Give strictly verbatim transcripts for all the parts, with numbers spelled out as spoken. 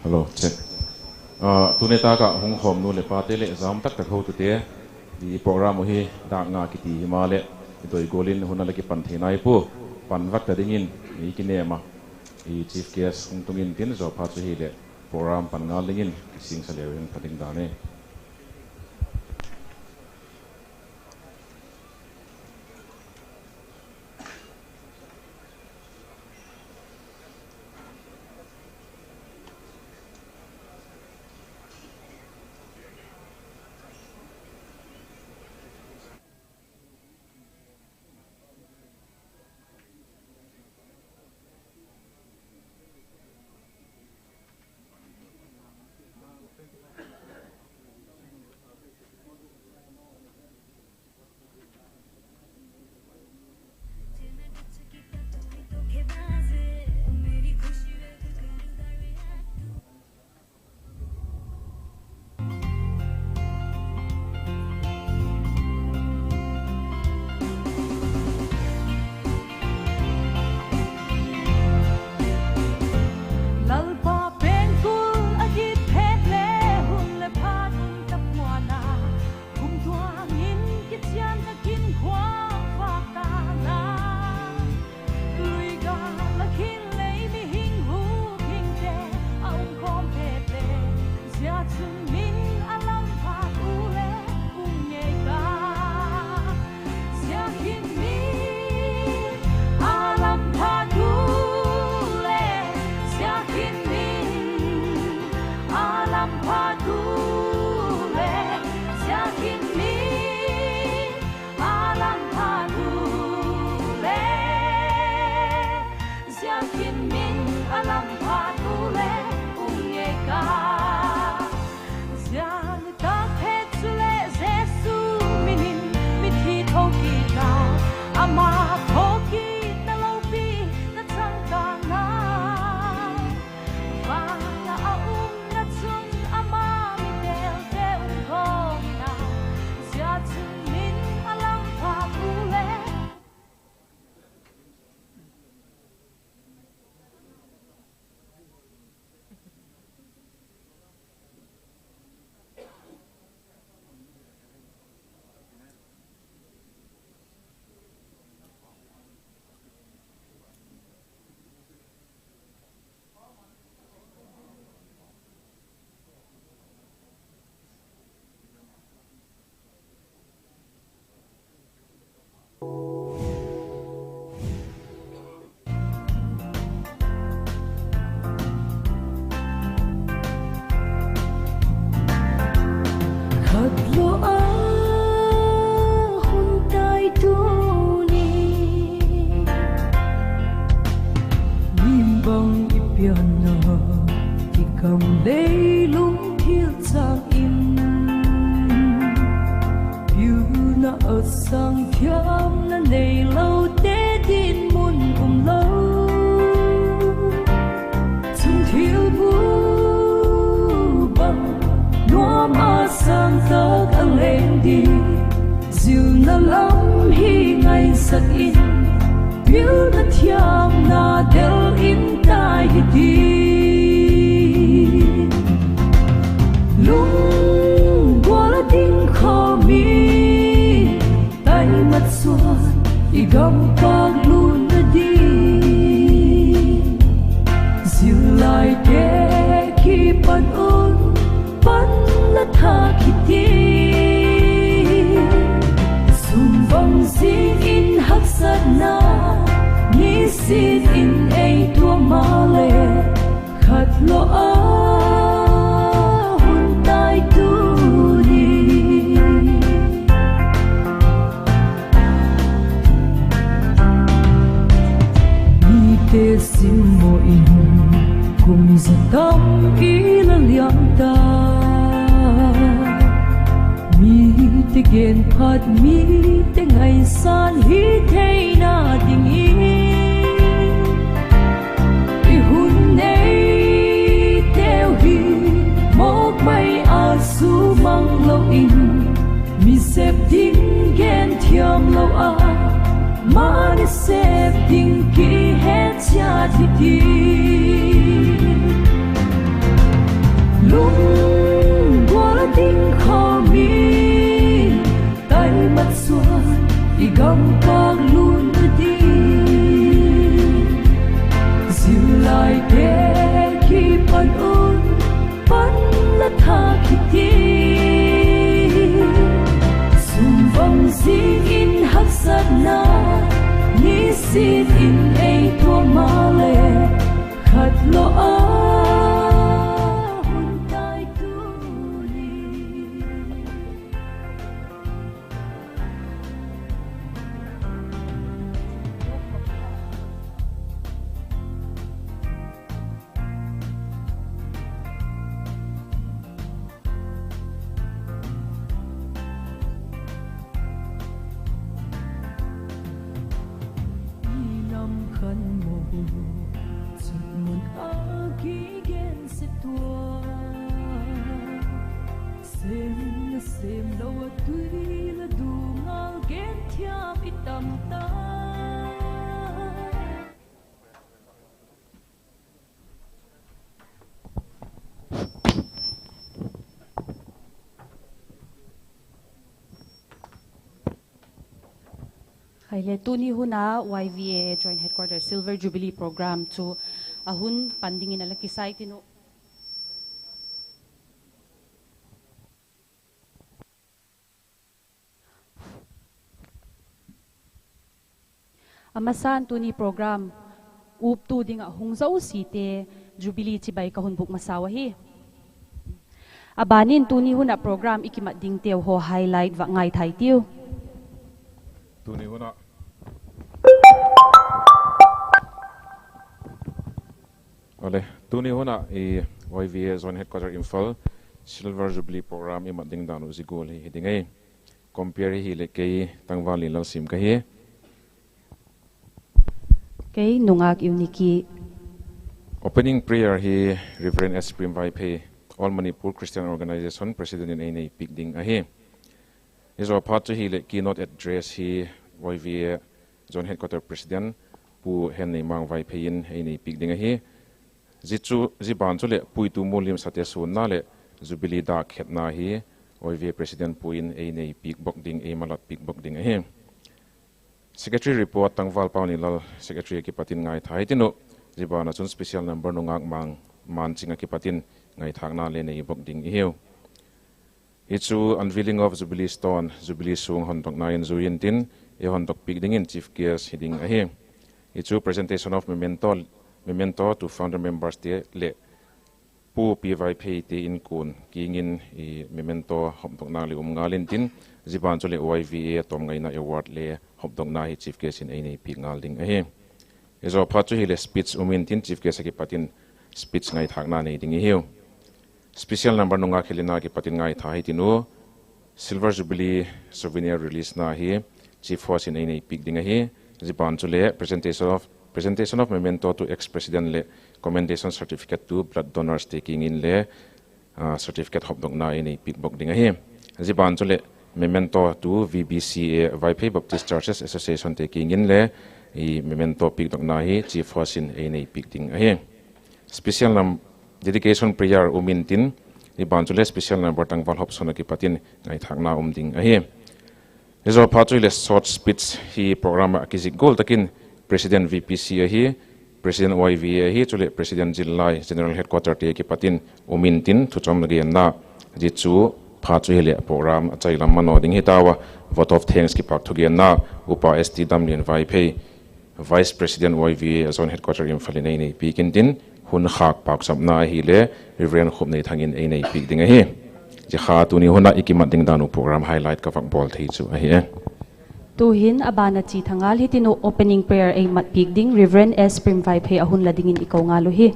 Hello, check. Ah, tuni tâk ah hung khawm nu leh pate leh zam tak tak hotute, i program uh hi dâk nga kiti himaleh, i doi gual in hun a la kipan thei nai pua, pan vak ta dingin i kinêm a, i chief guest hung tung intin, zaw phat chu hileh program pan ngal dingin kisingsa leu hin pha ding dan e. Lalpa pengkul a git thêk le hun leh phat um ta pua'n a, kumtuang in kichian tak in khua vâk ta'n a, lui gâl ah khin lei mihing hukingte a um khawm pete, zia chun min a lam phat u le um ngei ka. Zia hin min a lam phat u le, zia hin min a lam phat u le, zia hin min a lam phat u le, zia hin min a lam phat u le um ngei ka. Zia nitâk het chuleh Jesu min in mithi tho kit a, ama tho kitna lopi na changkâng a, van ah a umna chun ama mi têlte um khawm in a, zia chun min a lam phat u le Khatlo a hun tai tuni, mi bang i pianna kikam leilung thil chang in, piuna a sâng thiamna neilote dinmun umlo. Chun thil bu bang nuam a sâng tak a leng ding, zilna lam hi ngaisak in, pilna thiamna del in tai hi ti. Lunggual a ding khawm i tai mat suan, i gam pâk lutna ding, zil laite kipan un pan la thâk hi ti. Sum bang zing in haksatna nisin in ei tuam maleh, khatlo a hun tai tuni, mite simmaw in kum za tam i la liam ta, mite gen phat, mite ngaisan hi theina dingin, i hun neiteu hi mawk mai a sumang lo in, mi sep ding gen thiam lo a, mani sep ding kihet chiat hi ti. Gual a ding kha mi, tai mat suan, i gam kâk lutna ding. Zillai te kipan un, pan la thak hi ti. Sum vang zing in haksatna, nisin in ei tuam maleh, khat lo a hun tai tuni. I nam khan maw, chutmun a kigen se tua. Sem na sem lo a tui la du ngal gen thiam i tam ta. Hile tuni hun a Y V A Joint Headquarter Silver Jubilee Program chu a hun pan dingin a la kisai tin uh. A masan tuni program uptu ding ah hung zosiate Jubilee chibai ka hun bûk masau ahi. A ban in tuni hun ah program i kimat dingteu haw highlight vak ngaithai tiu. Tuni hun ah, tuni hun ah Y V A Joint Headquarter Imphal Silver Jubilee program i mat ding dan uh zia gual hi hi ding ahi. Compere hi hileh kei Tangvallienlal Sim ka hi. Kei Nungak Eunice. Opening prayer hi Reverend S Prem Vaiphei, All Manipur Christian Organization President in ei nei piak ding ahi. Hi zaw phat chu hileh keynote address hi Y V A Joint Headquarter President Pu Henneimang Vaiphei in ei nei piak ding ahi. Zia chu, zia ban chuleh puitu mu limsate suanna leh Jubilee dâk khetna hi Y V A President pu in ei nei piak bawk ding, ei malat piak bawk ding ahi. Secretary report Tangval Paunilal, Secretary a kipat in ngaitha hitin uh, zia ban ah chun special number Nungak Mang, Manching a kipat in ngaithâkna le nei bawk ding i hiu. Hi chu unveiling of Jubilee Stone, Jubilee suang hondokna in zui intin, ei hondok piak dingin chief guest hi ding ahi. Hi chu presentation of memento, memento to founder memberste leh Pu P. Vaiphei te inkuan kiang in memento hopdokna le um ngal intin, zia ban chuleh Y V A tawmngaina award le hopdokna hi chief guest in ei nei piak ngal ding ahi. Hi zaw phat chu hileh speech um intin, chief guest a kipat in speech ngaithâkna nei ding i hiu. Special number Nungak Helena kipat in ngaitha hitin uh, Silver Jubilee souvenir releasena hi chief host in ei nei piak ding ahi. Zia ban chuleh presentation of, presentation of memento to ex-president leh commendation certificate to blood donorste kiang in le certificate hopdokna ei nei piak bawk ding ahi. Zia ban chuleh memento to V B C A, Vaiphei Baptist Churches Associationte kiang in le memento piakdokna hi chief host in ei nei piak ding ahi. Special num-, dedication prayer um intin, hi ban chuleh special number Tangval Hopson a kipat in ngaithâkna um ding ahi. Hi zaw phat chu hileh short speech hi program ah kizik gual tak in President V P C ahi, President Y V A ahi, chuleh President Zillai General Headquarterte a kipat in um intin thucham la genna. Zia chu phat chu hileh program a chai lam manaw ding hi tau a, vote of thanks, kipâk thugenna, Upa S T Damlien Vaiphei, Vice President Y V A Joint Headquarter Imphal in ei nei piak intin, hun khâk pâkchapna ahile Reverend Khupneithang in ei nei piak ding ahi. Zia kha tuni hun ah i kimat ding dan uh program highlight ka vak bawl thei chu ahi e. Tu'hin a ban a chi tha ngal hitin uh opening prayer ei mat piak ding Reverend S Prem Vaiphei a hun la dingin i ko ngal uhi.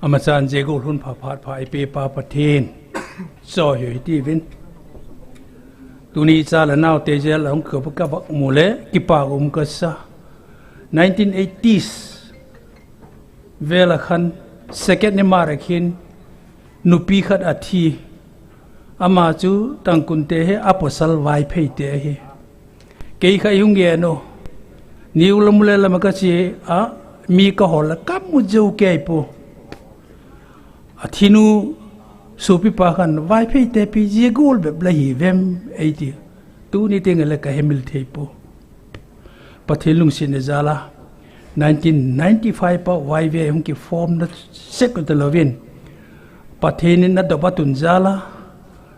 A masan zia gual hun pha phat pha ei pepa Pathian chawihoih hi tiu in. Tuni cha la naute zel a hung ka, ka vak mu le kipâk um ka sa. Nineteen eighties vel a khan second ni mar a khin nupi khat a thi. Ama chu Tangkhul te hi a pawsal Vaipheite ahi. Kei kha i hung gen u, niu lam u le lam ah ka chia a, mi ka hawl a ka mu zo kei pua. A thinu suapipa khan, Vaipheite pi zia gual bep la hi vem? ei ti. Tuni tiang ah le ka hemil thei pua. Pathian lungsiatna jal a, nineteen ninety-five a Y V A hung kiformna sek u talo in, Pathian in a dop a tun jal a,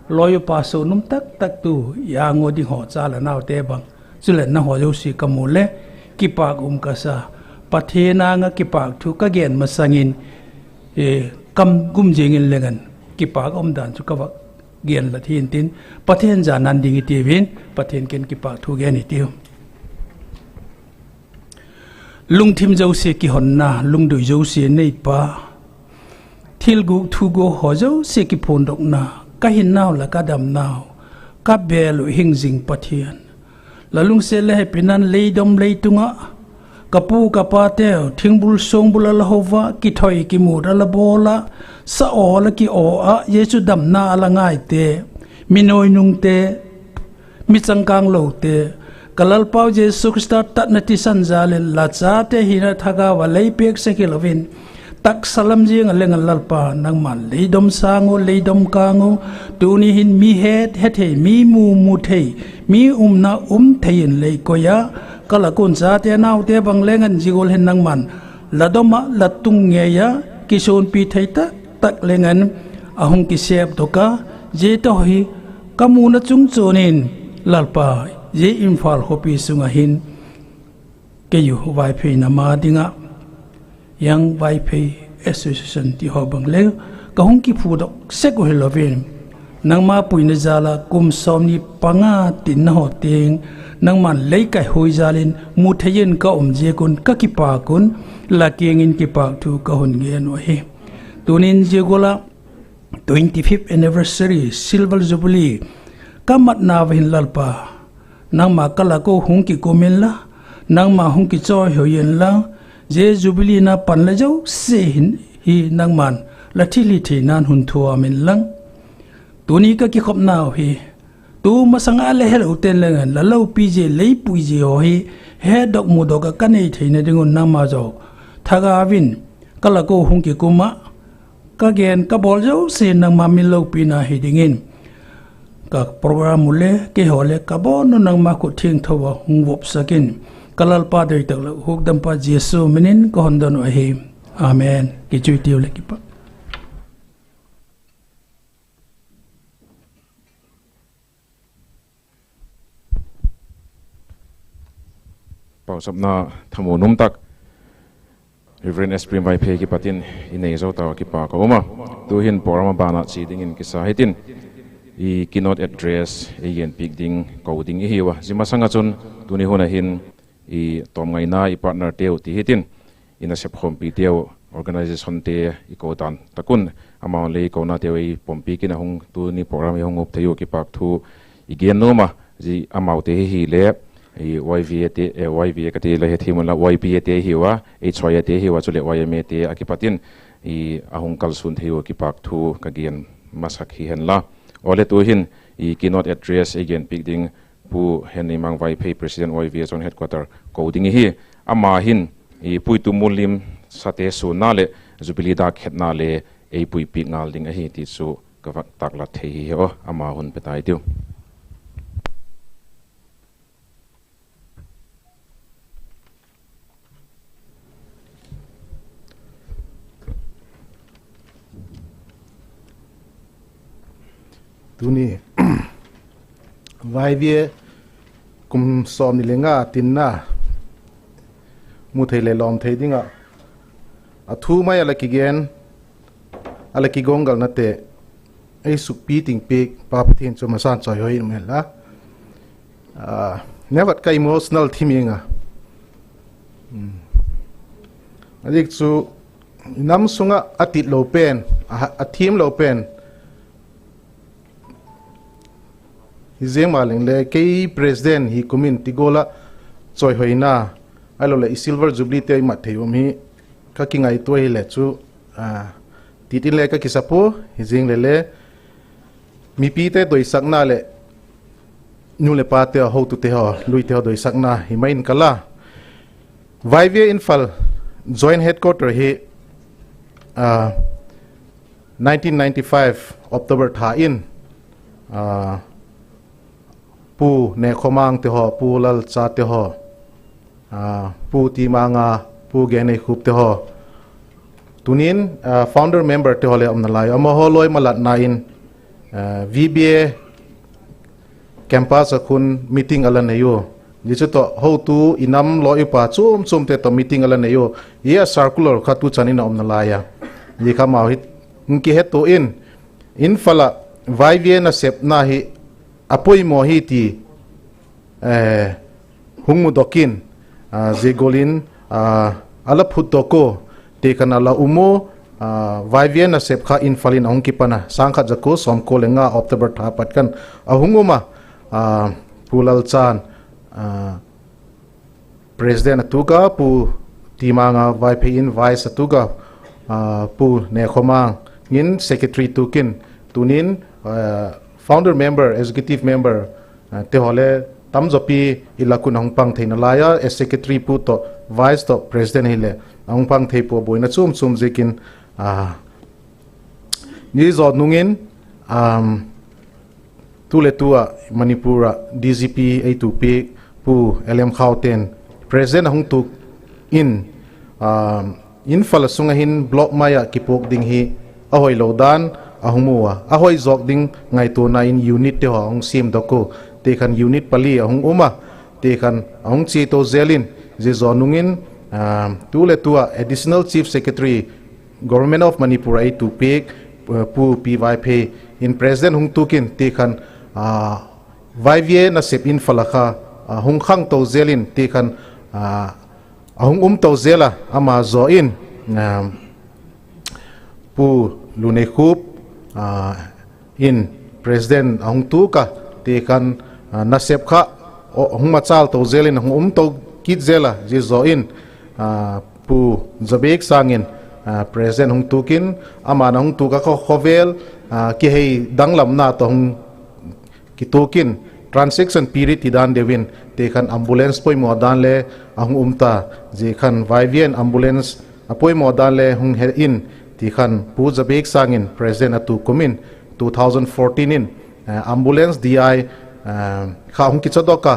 lawi upa suanum tak tak tu, i âng ua ding haw, cha leh naute bang, chuleh nanghaw zosia ka mu le kipâk um ka sa. Pathian âng ah kipâk thu ka gen masang in, kam gum ziang in leng an, kipâk umdan chu ka va gen la hi'ntin, Pathian jan an ding i tiu in, Pathian kiang kipâk thu gen i tiu. Lungthim zosia kihonna, lungdui zosia neipa, thil gûk thu gua haw zosia kiphuandokna, ka hinnau leh ka damnau, ka bêl uh hing zing Pathian, la lungsiat leh hepina'n leidom leitung ah ka pu ka pateu thingbul suangbul a la ho a, kithoi kimut a la bawl ah, sa aw la ki aw ah, Jesu damna a la ngaite, mi nuainungte, mi changkâng lote, ka Lalpau Jesu Khrista tatna thisan jal in la chate hina thagau a lei pêk sek hilo in, taksa lam ziang ah leng an Lalpa nangma'n leidom sâng u, leidom kâng u, tuni hin mi het hethei, mi mu muthei, mi umna um thei in lei koi a, ka lak un chate naute bang leng an zia gual hin nangma'n la dom ah la tung ngei a, kisuanpi thei tak tak leng an a hung kisêpdok a, zia tawh hi ka muna chungchuan in, Lalpa, zia Imphal khawpi sung ah hin kei u Vaiphei nam â ding ah, Young Vaiphei Association ti haw bang le ka hung kiphuandok sek uh hilo in, nangma puina jal a kum sawmni panga tinna haw tiang nangma'n lei kaihuai jal in mu thei in ka um ziak un ka kipâk un, la kiang in kipâk thu ka hun gen uh ahi. Tuni'n zia gual ah twenty-fifth anniversary, silver jubilee ka matna uh hin Lalpa, nangma ka lak u hung kikum inla, nangma hung kichawihoi inla, zia jubilee na pan la zosia hin hi nangma'n la thilhitheina in hun thuam inlang, tuni ka kikhopnau hi, tu masang a le helote'n leng an la lopi zia, lei pui zia haw hi hetdok mudok ah ka nei theina ding un nangma zaw thagau in ka lak u hung kikum ah, ka gen ka bawl zosia nangma min lopina hi dingin, ka program u le keihaw le ka bawn u nangma khut thiangtho a hung vopsak in, ka Lalpa doi tak leh hukdampa Jesu min in ka hon don uh ahi. Amen. Kichu i tiu leh kipak. Pauchapna thamuan um tak Reverend S P Vaiphei kipat in i nei zo tau a kipâk a um a. Tu'hin program a ban ah chia dingin kisa hitin, i keynote address ei genpiak ding ko ding i hiu a, zia masang ah chun tuni hun ah hin i tawmngaina i partnerteu ti hitin, i nasep khawmpiteu, organizationte i ko dan tak un, amau le i konateu ei pompiak in a hung, tuni program hi hung up thei ua kipâk thu i gen nuam a, zia amaute hi hile, Y V A te, Y V A ka ti le hethiam unla, Y B A te hiu a, H Y A te hiu a, chuleh Y M A te a kipat in a hung kalsuan thei ua kipâk thu ka gen masak hi henla. Awle tu'hin i keynote address ei genpiak ding Pu Henneimang Vaiphei, President Y V A Zone Headquarter ko ding ihi. Ama hin i puitu mulim sate suanna leh Jubilee dâk khetna le ei puipiak ngal ding ahi ti chu ka vak tâklat thei hi aw, ama hun pe tai tiu. Tuni Y V A kum sawmni le nga tinna mu thei leh lawm thei ding ah, a thu mai a la kigen, a la kigonggalnate ei sukpi ting piak Pa Pathian chu masa'n chawihoi in um hen la. Nevat ka emotional thim ing a, a dik chu i nam sung ah a tit lo pen, a thiam lo pen hi ziang maleng le kei president hi kum in ti gual ah chawihoina ahiloleh i silver jubilee te i mat thei um hi ka kingaitua hile chu, Ti tin le ka kisa pua, hi zing le le, mipite doisakna leh nu leh pate haw, hotute haw, luite haw doisakna hi mai in ka la. Vaivia Imphal Joint Headquarter hi, ah, nineteen ninety-five October tha in, ah, Pu Nekhomangte haw, Pu Lalchate haw, ah, Pu Timanga, Pu Geneikhupte haw, tunin, ah, founder memberte haw le umna lai a, amahaw loi malatna in, ah, V B A campus ah khun meeting a la nei u. Zia chu tawh hotu i nam lawi upa chuam chuamte tawh meeting a la nei u. Zia circular kha tu chan in a umna lai a, zia kha amau hi hung kihetua in, Imphal ah Vaivia nasepna hi a poimaw hi ti, eh, hung mudok in, ah, zia gual in, ah, a la phutdok ua, ti khan a la um u, ah, Vaivia nasep kha Imphal in a hung kipan a, sâng khat za kua sawmkua le nga October tha pat khan a hung um a, ah, Pu Lalchan, ah, President a tuk a, Pu Timanga Vaiphei in Vice a tuk a, ah, Pu Nekhomang in Secretary tuk in, tunin, ah, founder member, executive member, ah, te haw le tam zawpi i lak un a hung pang theina lai a, as secretary pu tawh, vice tawh, president hileh a hung pang thei pua, buaina chuam chuam ziakin, ah, zia zaw nung in, um, tu le tu ah Manipur ah D G P ei tuak piak Pu L M Khaote'n president a hung tuk in, um, Imphal a sung ah hin block mai ah kipuak ding hi a hoilo dan a hung mu a, a hoi zawk ding ngaituana in unitte haw a hung siamdok u, ti khan unit pali a hung um a, ti khan a hung chia to zel in, zia zaw nung in, ah, tu le tu ah Additional Chief Secretary, Government of Manipur ah ei tuak piak, ah, Pu P. Vaiphei in president hung tuk in, ti khan, ah, Vaivia nasep Imphal ah kha, ah, hung khang to zel in, ti khan, ah, a hung um to zel a, ama zaw in, ah, Pu Luneikhup, ah, in president a hung tuk a, ti khan, ah, nasep kha, aw, hung machâl to zel in a hung um to kit zel a, zia zaw in, ah, Pu Zabeksang in, ah, president hung tuk in, ama'n a hung tuk a kha khawvel, ah, kihei danglamna tawh hung kituak in, transaction period ti dan deu in, ti khan ambulance poimaw dan le a hung um ta, zia khan Vaivia in ambulance a poimaw dan le hung he in, ti khan Pu Zabeksang in president a tu kum in, two thousand fourteen in, eh, ambulance D I, eh, kha hung kichadok a,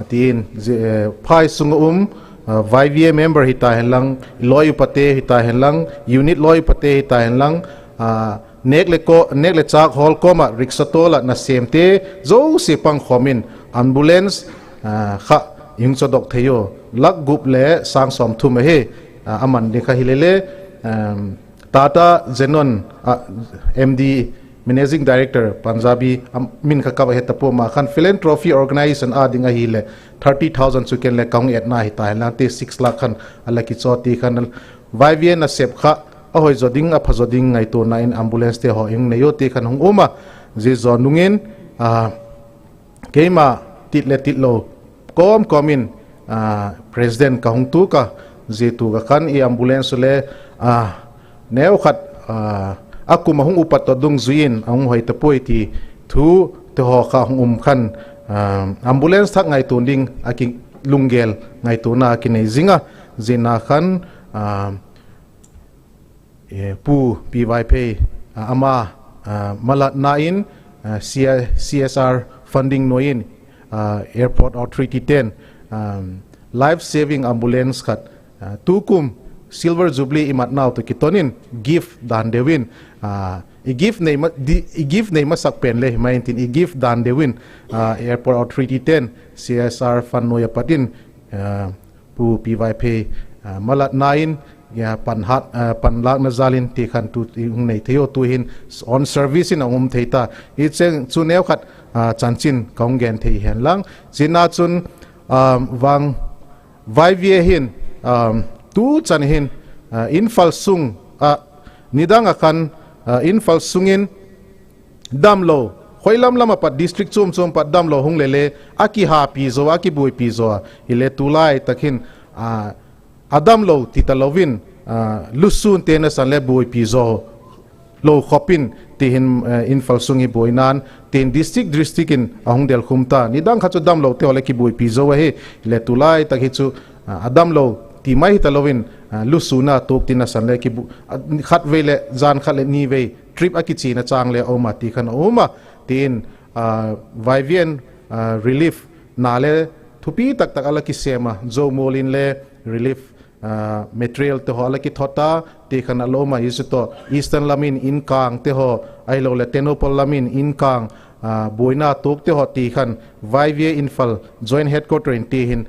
ti in, zia, eh, phai sung ah um, eh, Vaivia member hita hen lang, lawi upate hita hen lang, unit lawi upate hita hen lang, ah, nêk le ko-, nêk le châk hawl kawm ah rickshaw tawl ah nasêmte zosia pangkhawm in ambulance, ah, kha i hung chadok thei u, lak gup le sâng sawmthum ahi, ah, a man ding kha hile le, um, Tata Zenon, ah, M D, Managing Director, Punjabi, a min kha ka he ta pua, ama khan philanthropy organisation â ding ahileh thirty thousand chu ken le ka hung etna hita hen lang ti six lakh khan a la kichaw ti khan, Vaivia nasep kha a hoi zaw ding, a pha zaw ding ngaituana in ambulance te haw i hung nei u ti khan hung um a, zia zaw nung in, ah, keima tit le titlo kawm kawm in, ah, president ka hung tuk a, zia tuk ah khan i ambulance le, ah, neukhat, ah, a kum a hung upat tawh dungzui in a hung hoi ta puai ti thu te haw kha hung um khan, ah, ambulance thak ngaituana ding a ki lunggel ngaituana a kinei zing a, ziana khan, ah, eh, Pu P. Vaiphei, ah, ama, ah, malatna in, ah, C-, C S R funding nuai in, ah, Airport Authority ten, um, life saving ambulance khat, ah, tukum Silver Jubilee i matnau tawh kiton in gift dan deu in, ah, i gift nei ma-, di-, i gift nei masak pen le hi mai intin i gift dan deu in, ah, Airport Authority ten C S R fund nuai a pat in, ah, Pu P. Vaiphei, ah, malatna in, ah, pan hat, ah, pan lâkna jal in ti khan tu i hung nei thei u, tu'hin on service in a um thei ta. I cheng chu neukhat, ah, chanchin ka hung gen thei hen lang. Ziana chun, ah, vang Vaivia hin, um, tu chan hin, ah, Imphal sung ah, nidang ah khan, ah, Imphal sung in damlo, khoi lam lam ah pat district chuam chuam pat damlo hung le le, a kihapi zaw, a kibuaipi zaw a, hile tulai tak hin, ah, a damlo ti talo in, ah, lusûnte nasan le buaipi zaw lo khop in, ti hin, Imphal sung hi buaina'n, tin district district in a hung delkhum ta. Nidang khat chu damlote haw le kibuaipi zo ahi. Le tulai tak hi chu, a damlo ti mai hitalo in, lusûn a tuak tin a san le khatvei leh jan khat leh ni vei trip a kichiana châng le a um a ti khan a um a. Tin, Vaivia in relief na le thupi tak tak a la kisêm a, zo mual in le relief materialte haw a la kithot a, ti khan a la um a. Hi chu tawh Eastern lam in Inkângte haw, ahiloleh Tengnoupal lam in Inkâng, buaina tuakte haw ti khan Vaivia Imphal Joint Headquarter in ti hin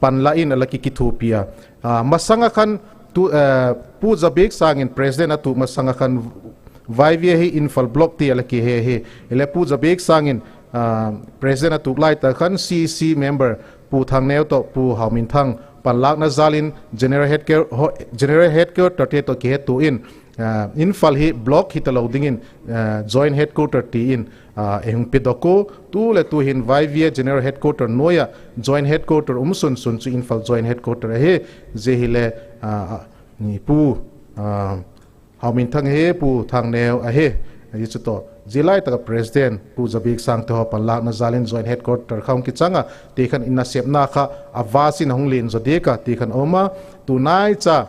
panla in a la ki kithuapi a. Masang ah khan Pu Zabiaksang in president a tuk masang ah khan Vaivia hi Imphal block ti a la kihe hi. Hile Pu Zabiaksang in president a tuk lai tak khan C E C member Pu Thangneu tawh Pu Hauminthang panlâkna jâl in general headquarterte tawh kihetua in Imphal hi block hitalo dingin Joint Headquarter ti in ei hung pedok ua. Tu leh tu hin Vaivia General Headquarter nuai ah Joint Headquarter um sun sun chu Imphal Joint Headquarter ahi. Zia hile Pu Hauminthang hi Pu Thangneu ahi. Hi chu tawh zia lai tak ah president Pu Zabiaksangte haw panlâkna jâl in Joint Headquarter kha hung kichang a, ti khan i nasepna kha a vâs in a hung lian zaw diak a ti khan a um a. Tunai cha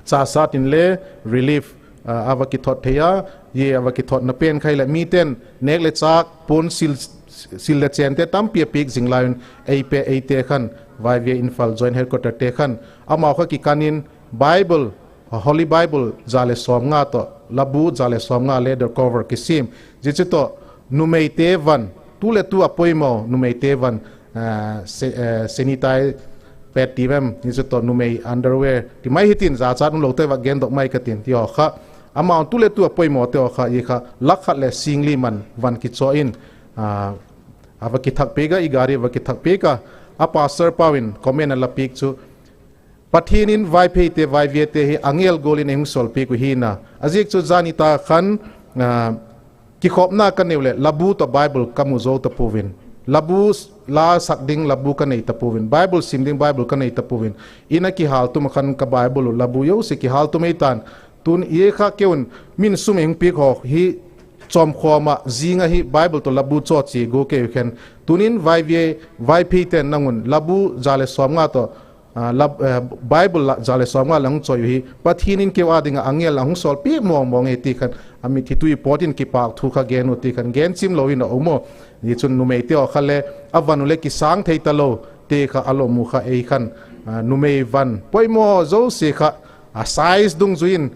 Chassad in le relief a va kithot thei a, zia a va kithotna pen kha hileh mite'n nêk leh châk puan, sil leh chênte tampi a piak zing lai un, ei pe eite khan Vaivia Imphal Joint Headquarterte khan amau kha kikan in Bible, Holy Bible za leh sawmnga tawh labu za leh sawmnga leather cover kisiam, zia chu tawh numeite van, tu leh tu a poimaw numeite van, sanitize pad ti vem, hi chu tawh numei underwear ti mai hitin, zachat umlote va gendok mai ka tin ti haw kha, amau tu leh tu a poimawte haw kha, i kha lak khat leh sîngli man van kichaw in a va kithak piak a, i gari va kithak piak a. A pastor pau in comment a la piak chu, Pathian in Vaipheite, Vaiviate hi angel gual in ei hung sawlpiak uh hina, a ziak chu zani ta khan kikhopna ka neu leh labu tawh Bible ka mu zo ta puau in, labu la sak ding labu ka nei ta puau in, Bible sim ding Bible ka nei ta puau in, in a kihâltum ah khan ka Bible uh labu zosia kihâltum ei ta'n. Tun i kha keu in min sum ei hung piak haw hi chawmkhawm ah zing ahi Bible tawh labu chaw chia gua kei u khen. Tun in Vaipheite'n nang un labu za leh sawmnga tawh Bible la za leh sawmnga la hung chawi uh hi Pathian in keu â ding ah angel a hung sawlpiak mawng mawng ahi ti khan a mithi tui pawt in kipâk thu kha gen uh ti khan gen chim lo in a um aw. Zia chun numeite haw kha le a van uh le kisâng thei talo ti kha a la mu kha, ei khan numei van poimaw zosia kha a size dungzui in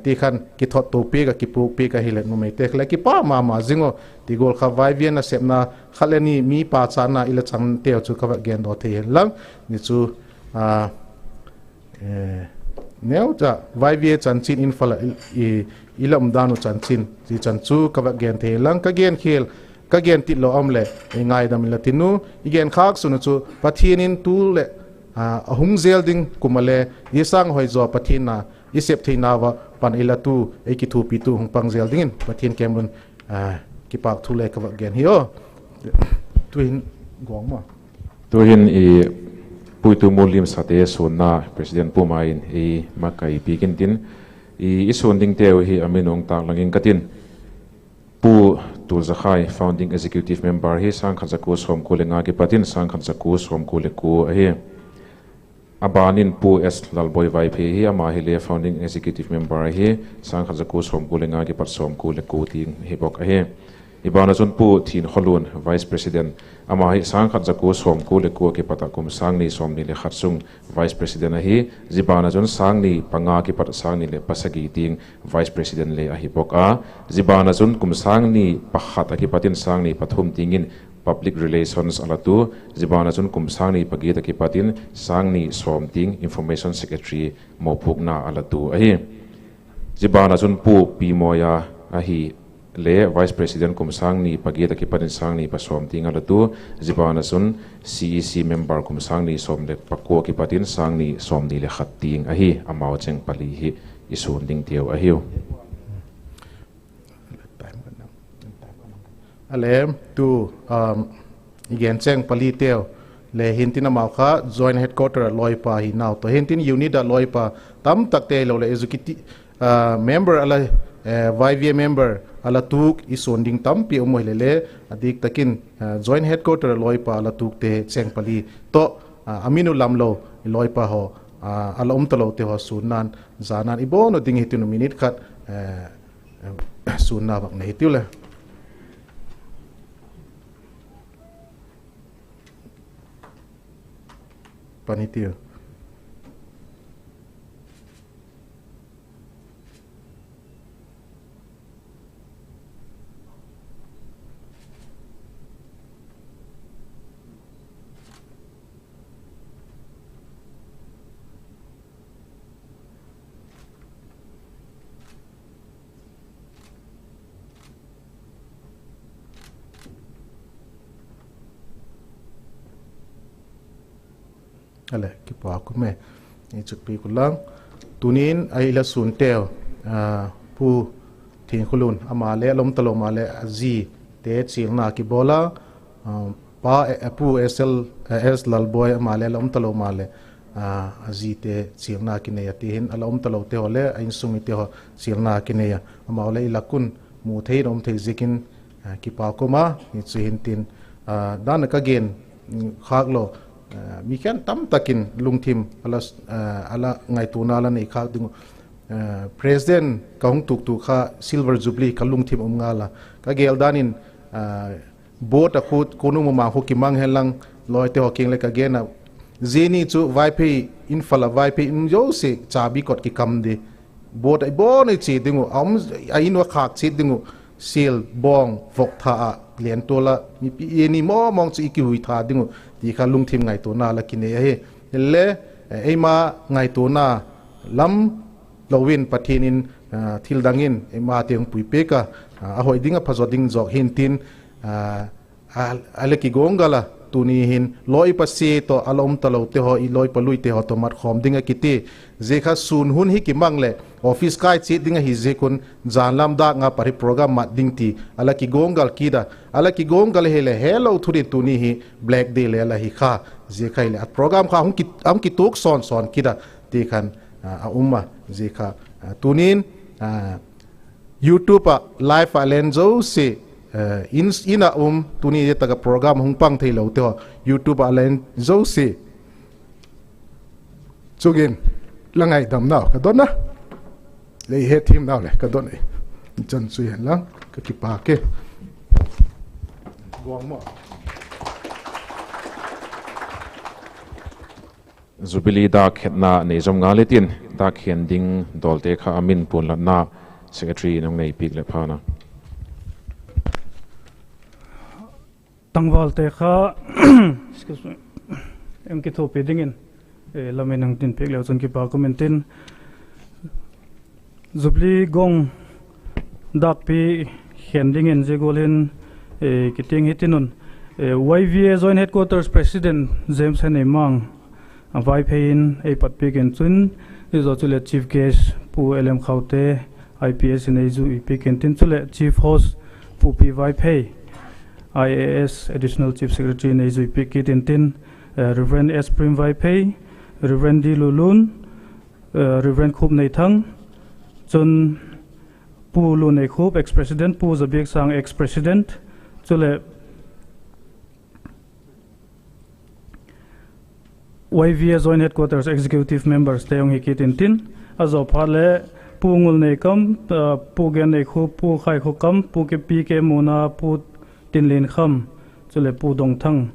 ti khan kithot to piak ah kipuak piak ahileh numeite kha le kipak ma ma zing aw. Ti gual kha Vaivia nasepna khat leh ni mi pachatna i la changteu chu ka va gendaw thei hen lang, ni chu neucha Vaivia chanchin Imphal ah i la umdan uh chanchin zia chan chu ka va gen thei hen lang, ka gen khial ka gen tit lo um leh ei ngaidam inla tin u. I genkhâk sun uh chu Pathian in tu leh a hung zel ding kum ah le zia sâng hoi zaw Pathian na i sep theinau ah pan ei la tu ei kithuapitu hung pang zel dingin Pathian kemlun kipâk thu le ka va gen hi aw. Tu'hin gawng ma, tu'hin i puitu Mualimsate suanna president pu ma in ei makaipiak intin, i suan dingteu hi a min hung tâklang ing ka tin. Pu Tulzakhai, founding executive member hi sâng khat za kua sawmkua leh nga kipat in sâng khat za kua sawmkua leh kua ahi. A ban in Pu S Lalboi Vaiphei hi, ama hile founding executive member ahi, sâng khat za kua sawmkua leh nga kipat sawmkua leh kua tiang hi bawk ahi. Zia ban ah chun Pu Thinkholun, vice president, ama hi sâng khat za kua sawmkua leh kua kipat ah kum sâng ni sawmni leh khat sung vice president ahi. Zia ban ah chun sâng ni panga kipat sâng ni leh pasagi tiang vice president le ahi bawk a. Zia ban ah chun kum sâng ni pakhat ah kipat in sâng ni pathum tiang in public relations a la tu. Zia ban ah chun kum sâng ni pagiat ah kipat in sâng ni sawm tiang information secretary mawpuakna a la tu ahi. Zia ban ah chun Pu Pi Mawia ahi le vice president kum sâng ni pagiat ah kipat in sâng ni pasawm tiang a la tu. Zia ban ah chun C E C member kum sâng ni sawm leh pakua kipat in sâng ni sawmni leh khat tiang ahi. Amau cheng pali hi i suan dingteu ahiu. A le, tu i gen cheng paliteu le hintin amau kha joint headquarter ah lawipa hinau tawh hintin unit ah lawipa tamtakte hilo leh executive member a la Y V A member a la tuk i suan ding tampi um uh hile le, a dik tak in Joint Headquarter lawipa a la tukte chêng pali tawh, a min uh lam lo i lawipa haw, a la um talote haw sunna'n, zana'n i bawn uh ding hitiu, minute khat sunna vak nei hitiu le. Pan hitiu. A le, kipak um e. I chukpi ku lang. Tunin a i la sunteu, Pu Thingkhulun, ama le a la um talo maleh a zite chialna kibawl a, Pa, Pu S L, S Lalboi, ama le a la um talo maleh a zite chialna kinei a, ti hin a la um talote haw le a insung mite haw chialna kinei a, amau le i lak un mu thei in a um thei ziakin kipak um a, hi chu hin tin, dan a ka gen khâk lo, mi khen tamtak in lungthim a la ngaituana la nei khâk ding uh, President ka hung tuktu kha Silver Jubilee ka lungthim um ngal a, ka gel dan in, board a khu kunung mumang khu kimang hen lang, lawite haw kiang le ka gen a, zia ni chu Vaiphei, Imphal a Vaiphei in zosia chabi kot kikam di, board a i bawn i chia ding uh, a in uh a khâk chiat ding uh, sial bawng vok tha ah lentual ah mipi ni mawngmawng chu i kihui tha ding uh ti kha lungthim ngaituana la kinei ahi. Hile, eima ngaituana lam lo in Pathian in, thil dang in eimate hung pui piak a, a hoi ding a phazaw ding zawk hin tin, a le kiguanggal a, tuni hin lawi pasia tawh a la um talote haw, i lawi paluite haw tawh mat khawm ding a kiti. Zia kha sûn hun hi kimang leh office kai chiat ding ahi ziak un, jan lam dâk nga pat hi program mat ding ti a la kiguanggal kit a, a la kiguanggal hile helo thu din tuni hi Black Day le la hi kha, zia kha hileh a program kha a hung kituak sawn sawn kit a ti khan a um a, zia kha tunin YouTube ah live ah len zosia, in a um, tuni tak ah program hung pang theilote haw YouTube ah len zosia chung in la ngaidamnau ka don a, lei hetthiamnau leh ka don a, chan chu hen lang ka kipak e. Jubilee dâk khetna nei zom ngal i tin, dâk khen ding dawlte kha a min puanlatna Secretary in hung nei piak leh phan a. Tangvalte kha, excuse me, hung kithuapi dingin la min hung tin piak leu chun kipak um intin, Jubilee gong dâkpi khen dingin zia gual hin kitiang hitin un, Y V A Joint Headquarters President James Heneimang a Vaiphei in ei patpiak in chun, zia zaw chuleh Chief Guest Pu L M Khaute, I P S in ei zui piak intin, chuleh Chief Host Pu P. Vaiphei, I A S Additional Chief Secretary in ei zui piak kit intin, Reverend S. Prem Vaiphei, Reverend D. Lulun, Reverend Khupneithang, chun Pu Luneikhup, ex-president, Pu Zabiaksang, ex-president, chuleh Y V A Joint Headquarters Executive Memberste hung hi kit intin, a zaw phat leh Pu Ngulneikam, Pu Genneikhup, Pu Khaikhokam, Pu P. K. Muna, Pu Tinliankham, chuleh Pu Dongthang,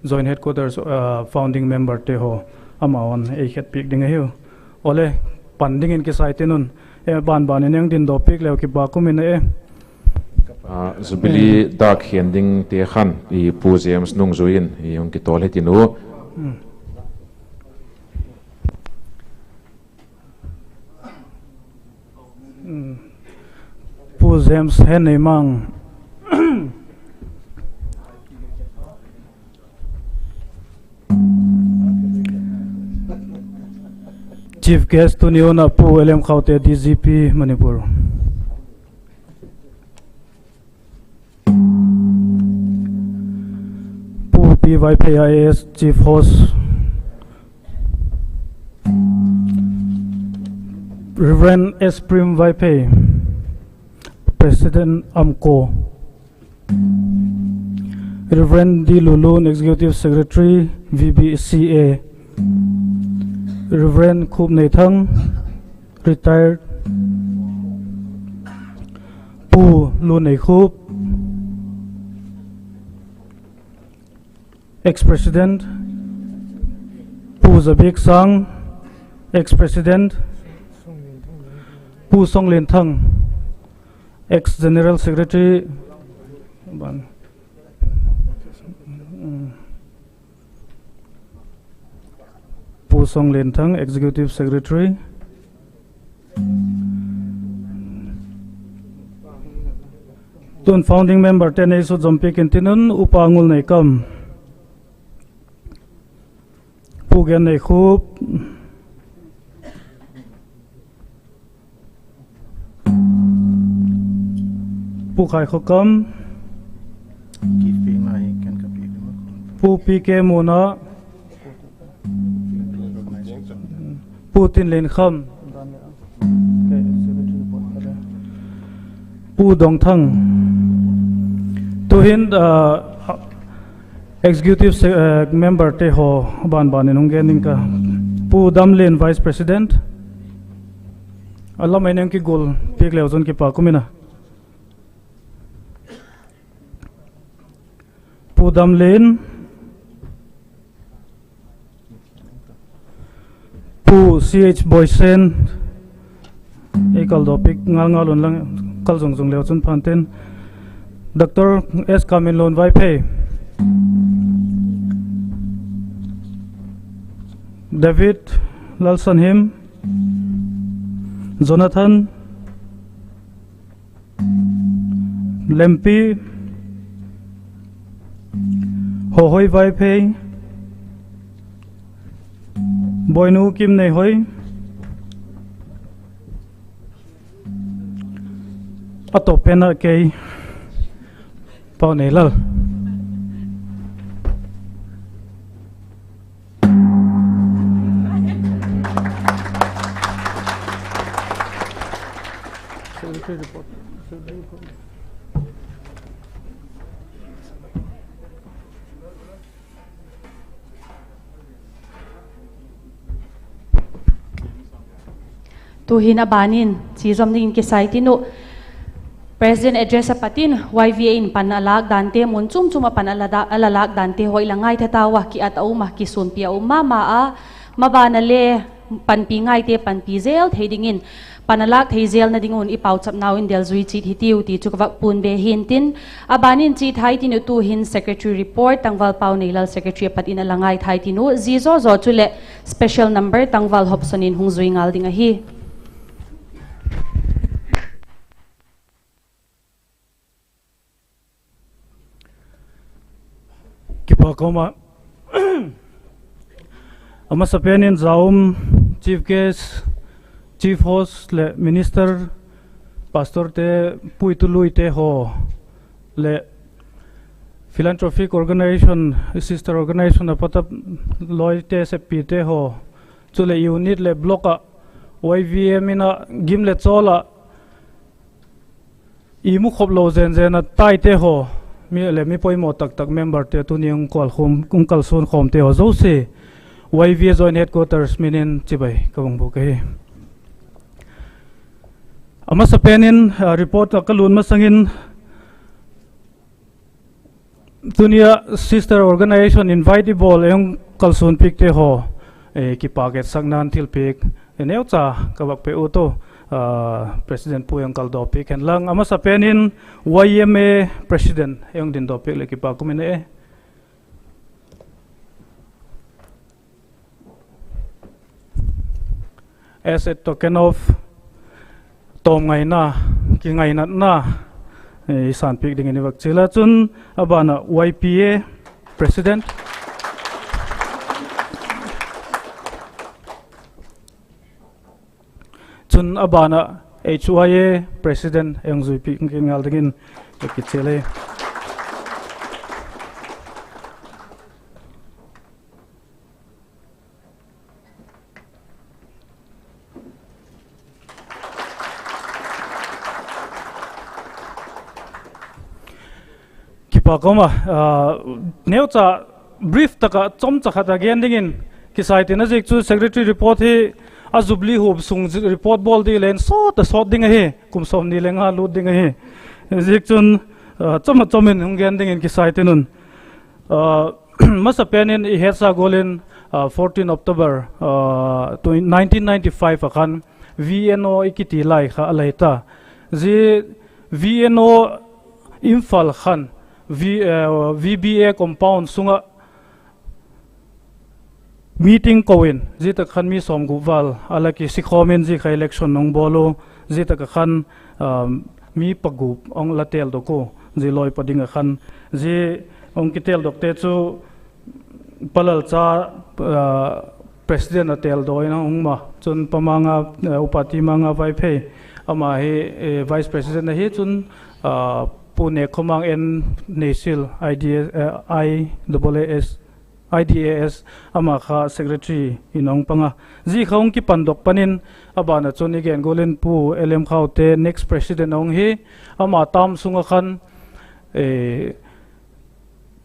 Joint Headquarters founding memberte haw, amau'n ei khetpiak ding ahiu. Awle, pan dingin kisai tin un, banban in hung dindaw piak leu kipak um in a e. Jubilee dâk khen dingte khan Pu James nungzui in hung kitawl hitin u. Pu James Heneimang, Chief Guest tuni hun ah Pu L M Khaute, D G P Manipur. Pu P. Vaiphei, I A S, Chief Host. Reverend S Prim Vaiphei, President AMCO. Reverend D Lulun, Executive Secretary, V B C A. Reverend Khupneithang, retired. Pu Luneikhup, ex-president. Pu Zabiksang, ex-president. Pu Songlenthang, ex-general secretary. Pu Songlenthang, executive secretary. Tun founding memberte nei sut zompiak intin un, Upa Ngulneikam, Pu Genneikhup, Pu Khaikhokam, Pu P K Muna, Pu Tinlenkham, Pu Dongthang. Tuhin executive memberte haw banban in hung gen ding ka. Pu Damlen, vice president. A lam a neng kigual piak leu chun kipak um in a. Pu Damlen, Pu C H Boisen, ei kaldawpiak ngal ngal un lang, kal zung zung leu chun pha intin. Dr S Kaminlun Vaiphei, David Lalsanhim, Jonathan Lempi, Hohoi Vaiphei, Boinu Kimneihoi, a tawp pen ah kei, Pau Neilal. Tuhin a ban in chi zom dingin kisa i tin uh, President address a pat in Y V A in pan a lâk dante, mun chuam chuam ah pan a la lâk dante haw i la ngaitha tau a, kiat a um a, kisuanpi a um ma ma a, maban a le panpi ngaite panpi zel thei dingin, pan a lâk thei zelna ding un i pauchapnau in delzui chiat hitiu ti chu ka vak puan be hi'ntin, a ban in chiat thai tin uh tuhin secretary report tangval Pau Neilal secretary a pat in a la ngaithai tin uh, zia zaw zaw chuleh special number tangval Hopson in hung zui ngal ding ahi. Kipak um a, a masapen in za um chief guest, chief host leh minister, pastorte, puitu luite haw leh philanthropic organisation, sister organisation a pat a lawite, seppite haw, chuleh unit leh block ah Y V A min a gim leh chawl ah i mukhop lo zen zen a taite haw, mi leh mi poimaw tak tak memberte tuni hung kalsuan khawmte haw zosia Y V A Joint Headquarters min in chibai ka vang bûk ahi. A masapen in report ah ka lût masang in, tuni a sister organisation invite i bawl ei hung kalsuanpiakte haw, kipâk etsakna'n thilpiak neucha ka vak pe ut u, President pu ei hung kaldawpiak hen lang. A masapen in Y M A President ei hung dindawpiak leh kipâk um in e. As a token of tawmngaina, kingainatna i sânpiak dingin i vak chial a. Chun a ban ah Y P A President, chun a ban ah H Y A President ei hung zuipiak ngal dingin ka kichial e. Pa koma, neucha brief tak ah chomcha khat a gen dingin kisai tin, a ziak chu secretary report hi a Jubilee huap sung report bawl di leng sawt a sawt ding ahi, kum sawmni le nga lût ding ahi. Ziak chun chom a chom in hung gen dingin kisai tin un. Masapen in i hetsa gual in, fourteen October nineteen ninety-five a khan V N O i kiti lai kha a la hi ta. Zia V N O Imphal khan V, V B A compound sung ah meeting ko in, zia tak khan mi sawmgup val a la kisikhawm in, zia kha election hung bawl u, zia tak ah khan mi pagup hung la teldok u, zia lawipa ding ah khan. Zia hung kiteldokte chu Pa Lalcha, president a teldaw in a hung um a, chun Pa Manga, Upa T. Manga Vaiphei, ama hi vice president ahi, chun Pu Nekkhomang N. Neisil, I D A S, ama kha secretary in a hung pang a. Zia kha hung kipandok pan in, a ban ah chun i gen gual in Pu L M Khaute next president a hung hi, ama term sung ah khan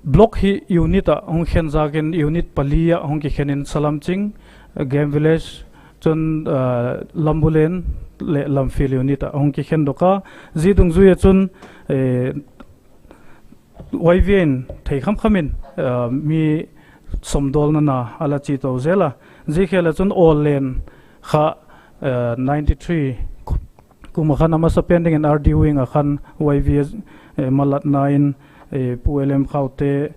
block hi unit ah hung khen zâk in, unit pali ah hung kikhen in Salam Ching, Game Village, chun Lambulen leh Lamphil unit ah hung kikhendok a. Zia dungzui ah chun Y V A in thei khamkham in mi sawmdawlna na a la chia to zel a. Zia khel ah chun Awllen kha ninety three kum ah khan a masapen dingin R D wing ah khan Y V A malatna in Pu L M Khaute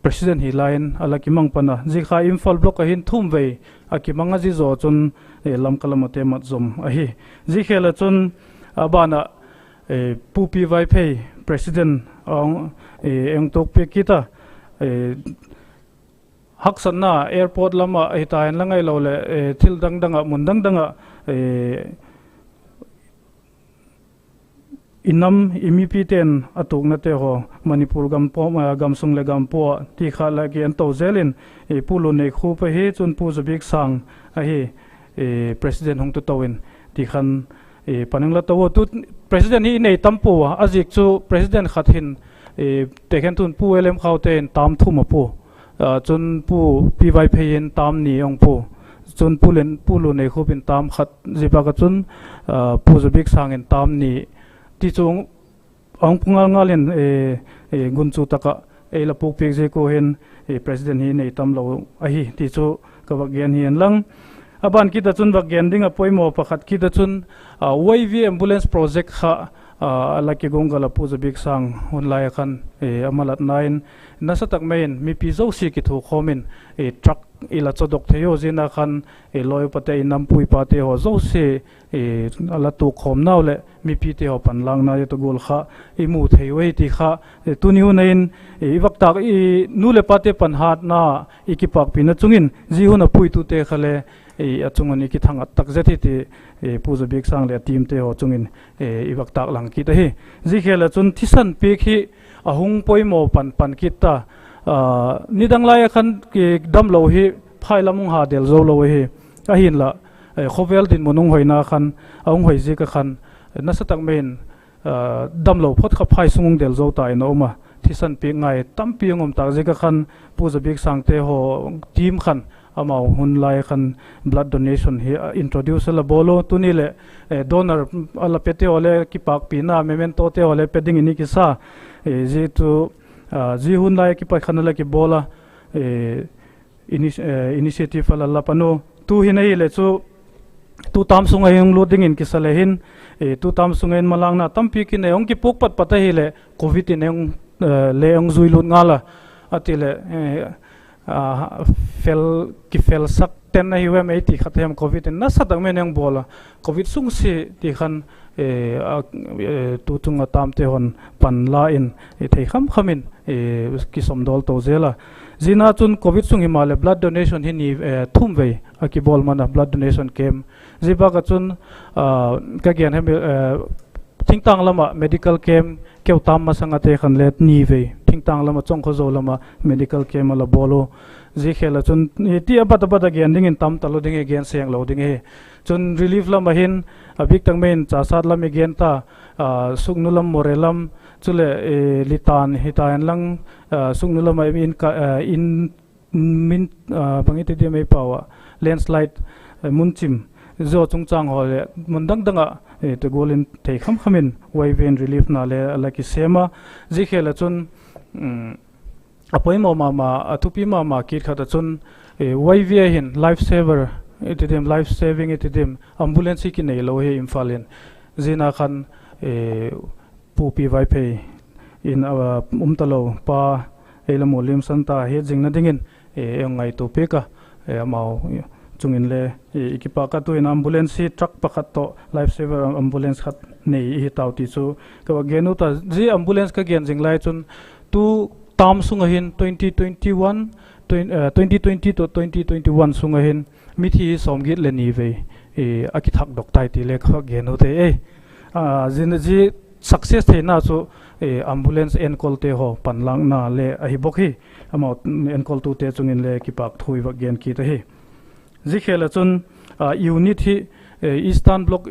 president hi lai in a la kimang pan a. Zia kha Imphal block ah hin thum vei a kimang a, zia zaw chun Lamka lam ate mat zom ahi. Zia khel ah chun a ban ah Pu P. Vaiphei president a hung tuak piak kit a, haksatna airport lam ah hita hen la ngailo leh thil dang dang ah, mun dang dang ah i nam i mipite'n a tuaknate haw Manipur gam sung leh gam pua ah ti kha la gen to zel in, Pu Lunneikhup ahi, chun Pu Zabiksang ahi, president hung tu to in ti khan pan hung la to a. Tu president hi i nei tam pua a, a ziak chu president khat hin tekhen tun Pu L M Khaute in term thum a pua, chun Pu P. Vaiphei in term ni a hung pua, chun Pu Lunneikhup in term khat, zia bâk ah chun Pu Zabiksang in term ni ti chu a hung pua ngal ngal in, gunchu tak ah ei la puakpiak ziak ua hin president hi nei tam lo ahi ti chu ka vak gen hi en lang. A ban kit ah chun vak gen ding ah poimaw pakhat kit ah chun Y V ambulance project kha a la kiguanggal a, Pu Zabiksang hun lai ah khan a malatna in nasa tak mai in mipi zosia kithukhawm in truck i la chawdok thei u, ziana khan lawi upate, i nam pu i pate haw zosia a la tuakkhawmnau leh mipite haw panlâkna i ta gual kha i mu thei u ahi ti kha tuni hun ah in i vak tâk, i nu leh pate panhatna, i kipâkpina chung in zia hun a puitute kha le a chung un i kithang at tak zet hi ti Pu Zabiksang leh a teamte haw chung in i vak tâk lang kit ahi. Zia khel ah chun thisan piak hi a hung poimaw pan pan kit ta. Nidang lai ah khan damlo hi phai lam hung ha del zo lo ahi. Ahinla khawvel dinmun hung hoina khan a hung hoi ziak ah khan nasa tak mai in damlo phot kha phai sung hung del zo ta in a um a, thisan piak ngai tampi hung um tâk ziak ah khan Pu Zabiksangte haw team khan amau hun lai khan blood donation hi introduce a la bawl u. Tuni leh donor a la pete haw le kipâkpina mementote haw le pe dingin i kisa. Zia chu zia hun lai a kipat khan a la kibawl a, initiative a la la pan u. Tu'hin ahileh chu tu term sung ah hung lut dingin kisa le hin, tu term sung ah hin malâkna tampi kinei, hung kipuak pat pat ahileh covid in le hung zui lut ngal a, a ti leh fel, kifelsak ten ahi uem ei ti khat hem, covid in nasa tak mai in hung bawl a, covid sung si ti khan tu chung ah termte haw'n panla in thei kham kham in kisawmdawl to zel a. Ziana chun covid sung himaleh blood donation hi ni thum vei a kibawl man a, blood donation camp. Zia bâk ah chun ka gen hem, thingtâng lam ah medical camp, keu tam masang ate khan le ni vei thingtâng lam ah, Chawngkhozo lam ah medical camp a la bawl u. Zia khel ah chun ti a bat a bat a gen dingin tam talo ding hi, gen seng lo ding hi. Chun relief lam ah hin, a bik tak mai in Chasat lam i gen ta, Sugnu lam, Moreh lam, chuleh Litan hita hen lang, Sugnu lam ah in, in, min, bang i ti diam ei pau ah, landslide, mun chim zaw chungchâng haw leh mun dang dang ah, ti gual in thei kham kham in Y V A in relief na le a la kisêm a, zia khel ah chun, a poimaw ma ma, a thupi ma ma kit khat ah chun, Y V A hin life saver i ti diam, life saving i ti diam, ambulance hi kinei lo hi Imphal in. Zia na khan, Pu Pi Vaiphei in, um talo pa, ei la mu liamsan ta, hiat zingna dingin ei hung ngaitua piak a, amau chung inle i kipak a. Tu'hin ambulance hi truck pakhat tawh life saver ambulance khat nei i hi tau ti chu ka va gen ut a. Zia ambulance ka gen zing lai chun, tu term sung ah hin twenty twenty twenty twenty to twenty twenty-one sung ah hin mithi hi sawmgiat leh ni vei a kithakdok tai ti le ka gen ut e. Zia success theina chu ambulance enkolte haw panlâkna le ahi bawk hi, amau enkoltute chung inle kipâk thu i va gen kit ahi. Zia khel ah chun unit hi Eastern Block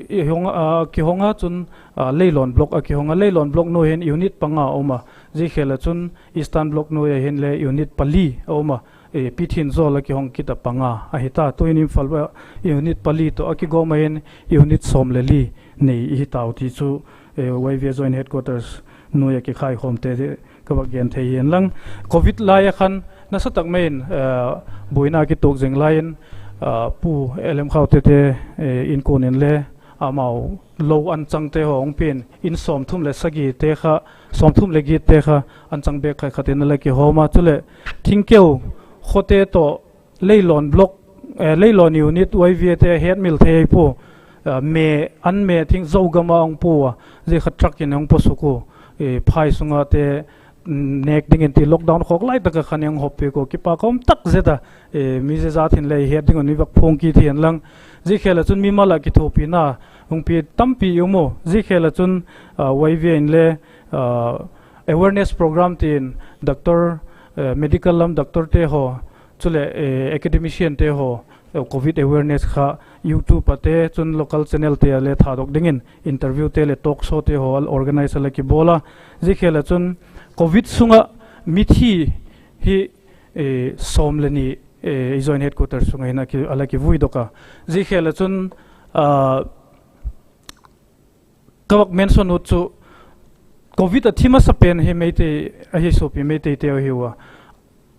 kihong a chun, Leilawn Block a kihong a, Leilawn Block nuai hin unit panga a um a, zia khel ah chun Eastern Block nuai ah hinle unit pali a um a, Pyithianzawl a kihong kit a panga ahi ta. Tu'hin Imphal unit pali tawh a kigawm ah hin unit sawm leh li nei i hi tau ti chu Y V A Joint Headquarters nuai ah kikhaikhawmte ka va gen thei hi'n lang. Covid lai ah khan nasatak mai in buaina kituak zing lai in, Pu L M Khaute te inkuan inle amau lo anchangte haw hung pia'n, in sawmthum leh sagite kha, sawmthum leh giatte kha anchang bêk khat khat in a la kihawm a, chuleh Thingkeu khawte tawh Leilawn Block, Leilawn unit Y V A te hetmil thei pua, me, an me thing Zogam ah hung pua a, zia kha truck in hung pawsuk ua, phai sung ate nêk dingin ti lockdown khawk lai tak ah khan hung hawmpiak ua, kipâk um tak zet a, mi zia zat hinle het ding un i vak phuang kit hi'n lang. Zia khel ah chun mimal ah kithuapina hung pia tampi i um u. Zia khel ah chun Y V A inle awareness program ti'n doctor, medical lam doctorte haw, chuleh academiciante haw, Covid awareness kha YouTube ate chun local channelte a le thadok dingin interviewte leh talk showte haw a organize a la kibawl a. Zia khel ah chun Covid sung ah mithi hi sawm leh ni i Joint Headquarters sung ah hin a la kivuidok a. Zia khel ah chun ka vak mention ut chu Covid a thi masa pen hi Meitei ahi, suapi Meiteite ahiu a.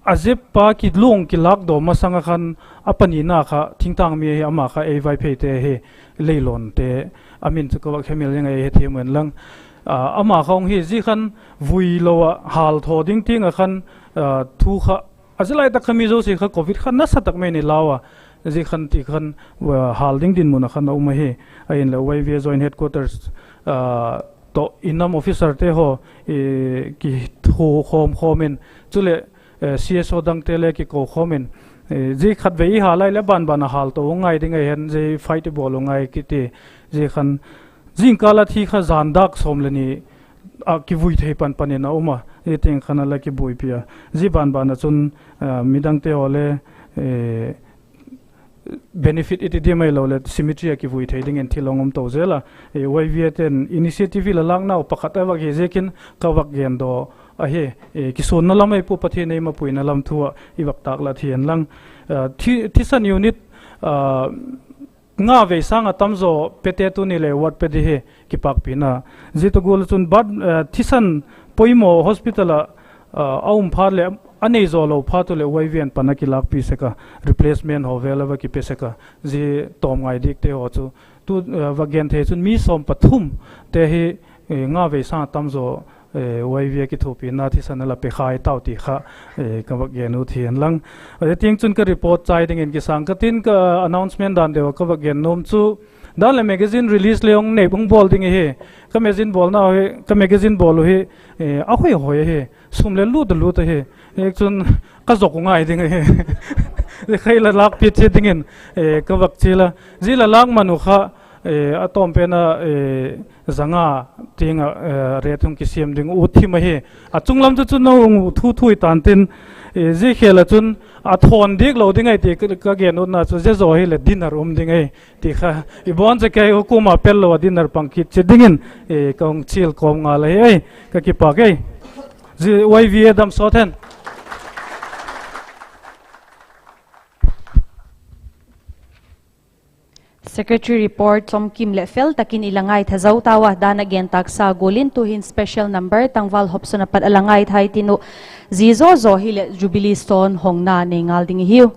A zep a kilung kilâkdaw masang ah khan a panina kha thingtâng mi ahi, ama kha ei Vaipheite ahi, Leilawnte, a min chu ka vak hemil zing a, ei hethiam un lang. Ama kha hung hi zia khan vui lo ah hâlthaw ding tiang ah khan thu kha a zia lai tak kha mi zosia kha Covid kha nasa tak mai in i lau a, zia khan ti khan hâl ding dinmun ah khan a um ahi. Ahinleh Y V A Joint Headquarters tawh i nam officerte haw kithukhawm khawm in, chuleh C S O dangte le kiko khawm in, zia khatvei i hâl lai leh banban ah hâlto ngai ding ahi hen, zia fight i bawl u ngai kiti. Zia khan zingkal a thi kha zân dâk sawm leh ni ah kivui thei pan pan in a um a, zia tiang khan a la kibuaipi a. Zia banban ah chun midangte haw le benefit i ti diam ahiloleh cemetery ah kivui thei dingin thil hung um to zel a. Y V A te'n initiative i la lâknau pakhat a vak hi ziakin ka vak gen daw ahi. Kisuanna lam ahi pua, Pathian ei mapuina lam thu ah i vak tâk la thian lang. Thisan unit nga vei sâng ah tam zaw pete tuni le award pe di hi kipâkpina. Zia tawh gual ah chun thisan poimaw hospital ah a um phat leh a nei zaw lo phat u leh Y V A'n pan a kilâkpi sek a, replacement haw vel a va kipe sek a. Zia tawm ngai dikte haw chu tu va gen thei chun mi sawm pathumte hi nga vei sâng ah tam zaw Y V A kithuapina thisan a la pe khai tau ti kha ka vak gen u thian lang. Zia tiang chun ka report chai dingin kisâng ka tin, ka announcement dan deu ah ka vak gen nuam chu, dan leh magazine release le hung nei hung bawl ding ahi. Ka magazine bawlnau hi, ka magazine bawl u hi a hoi hoi ahi, sum le lût a lût ahi. Chun ka zok u ngai ding ahi. Zia kha i la lâkpi chiat dingin ka vak chial a. Zia la lâk man u kha a tawm pen a, zanga tiang ah rate hung kisiam ding ut thim ahi. A chunglam chu chun na hung thu thu i tan tin, zia khel ah chun a thawn diak lo ding ahi ti ka gen utna chu zia zaw hileh dinner um ding ahi ti kha i bawn cha kei u kuama pel lo a dinner pang kit chi dingin ka hung chial kawm ngal ahi. Ka kipâk ei. Zia Y V A dam sawt hen. Secretary report chomkim leh fel tak in i la ngaitha zo tau a, dan a gen tâksa gual in tu'hin special number tangval Hobson a pat a la ngaithai tin uh, zia zaw zaw hileh Jubilee Stone hongna nei ngal ding i hiu.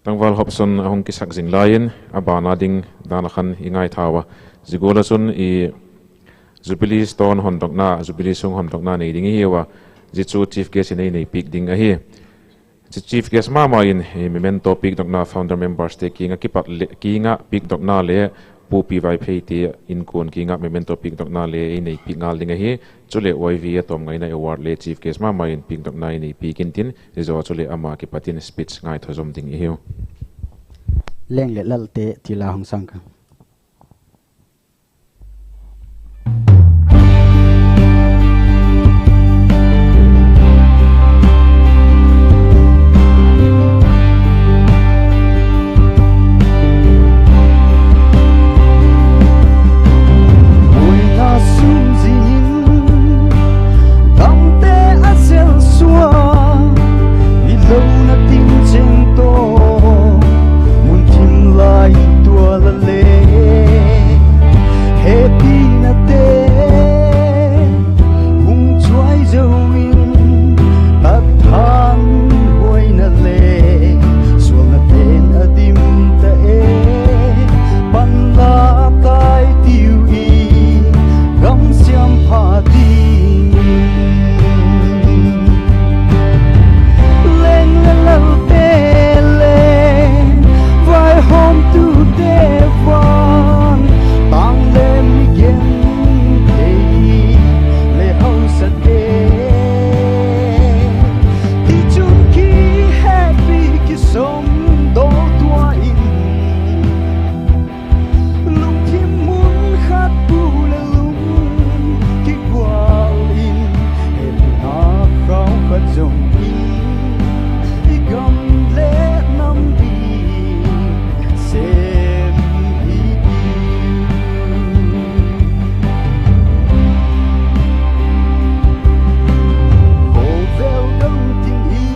Tangval Hobson a hung kisak zing lai in a ban a ding dan a khan i ngaithau a, zia gual ah chun i Jubilee Stone hondokna, Jubilee sung hondokna nei ding i hiu a, zia chu chief guest in ei nei piak ding ahi. Zia chief guest ma ma in memento piakdokna founder memberste kiang ah kipat leh, kiang ah piakdokna leh Pu Pi Vaipheite inkuan kiang ah memento piakdokna le ei nei piak ngal ding ahi. Chuleh Y V A tawmngaina award le chief guest ma ma in piakdokna ei nei piak intin, zia zaw chuleh ama kipat in speech ngaitha zom ding i hiu. Leng leh Lalte ti la hung sâng ka. Buaina sung zing in, damte a selsua, i lona tin cheng tawh, mun thim lai tual a le, hepinate hung chuai zo in, tak than huaina le sualna ten a dim ta e, pan la tai tiu i, gam siam pha ding. Leng le Lalte le vaihawmtute van, tâng le mi gen thei le hausate, tichun kihepi kisawm daw tua in, lungthim mun khat pu le lung kigual in, hepina khau khat zong in, i gam le nam ding sêm hi tiu. Khawvel gam tin hi,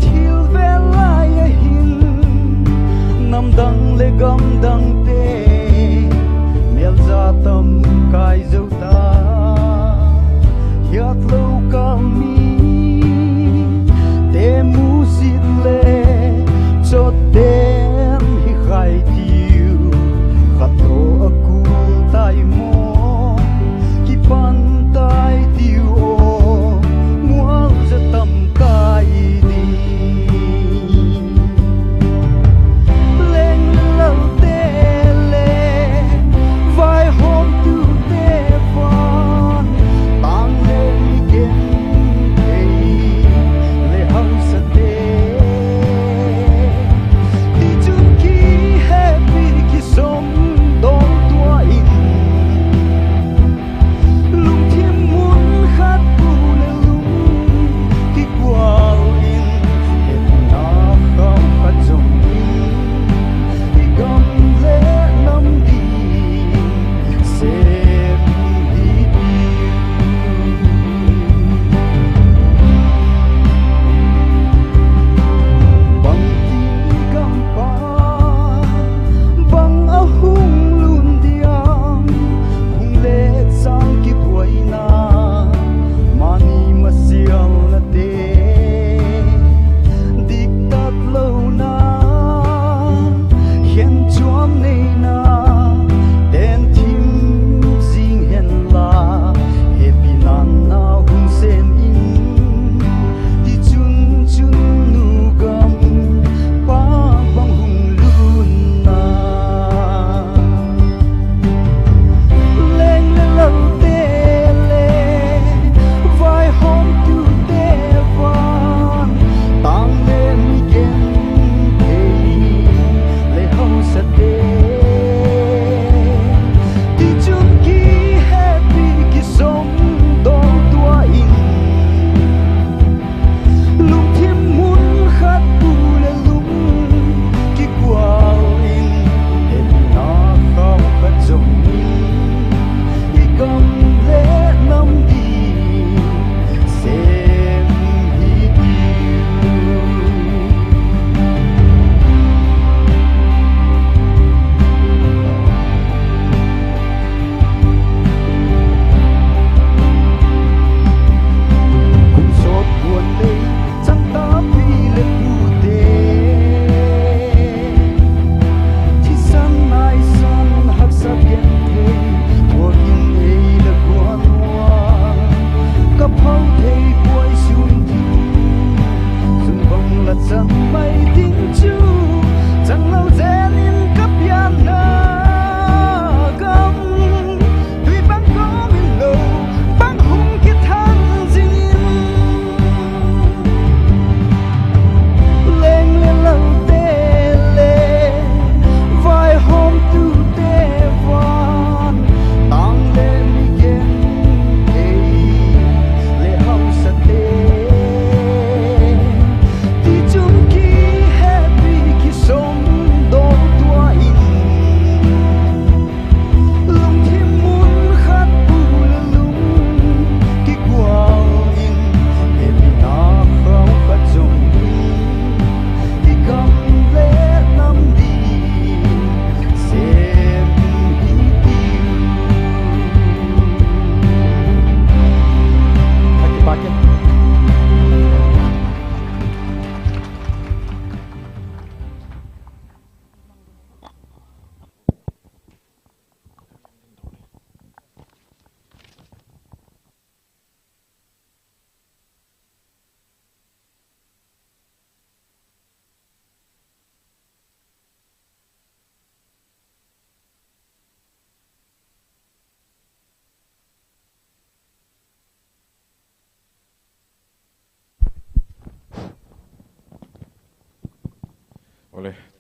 thil vel lai a hin, nam dang leh gam dangte, mêlza tam kai zo ta. Hiatlo kal mite musit le, chawt tem hi khai tiu, khat thaw a kul tai maw, kipan tai tiu aw, mual za tam kai ding. Leng le Lalte le vaihawmtute van, tâng le mi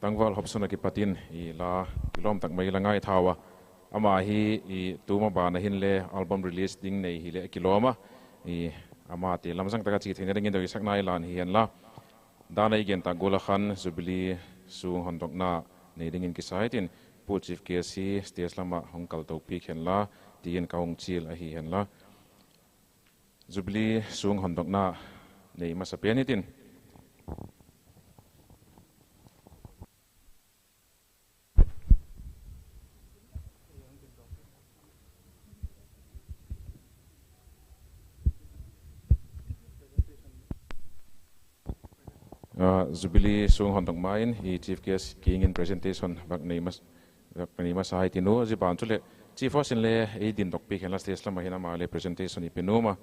Tangval Hopson a kipat in i la kilawm tak mai la ngaithau a. Ama hi i tu maban a hinle album release ding nei hileh a kilawm a. I amate lamzang tak a chi theina dingin doisakna i lan hi hen la. Dan a i gen tak gual a khan Jubilee sung hondokna nei dingin kisa hitin, Pu Chief Guest hi stage lam ah hung kalto piak hen la, ti in ka hung chial ahi hen la. Jubilee sung hondokna nei masa pen hitin. Ah, Jubilee sung hondok ma in i Chief Guest kiang in presentation vak nei mas-, vak nei masa hitin u, zia ban chuleh Chief Host in le ei dindok piak hen la, stage lam ah hin ama le presentation i pe nuam a.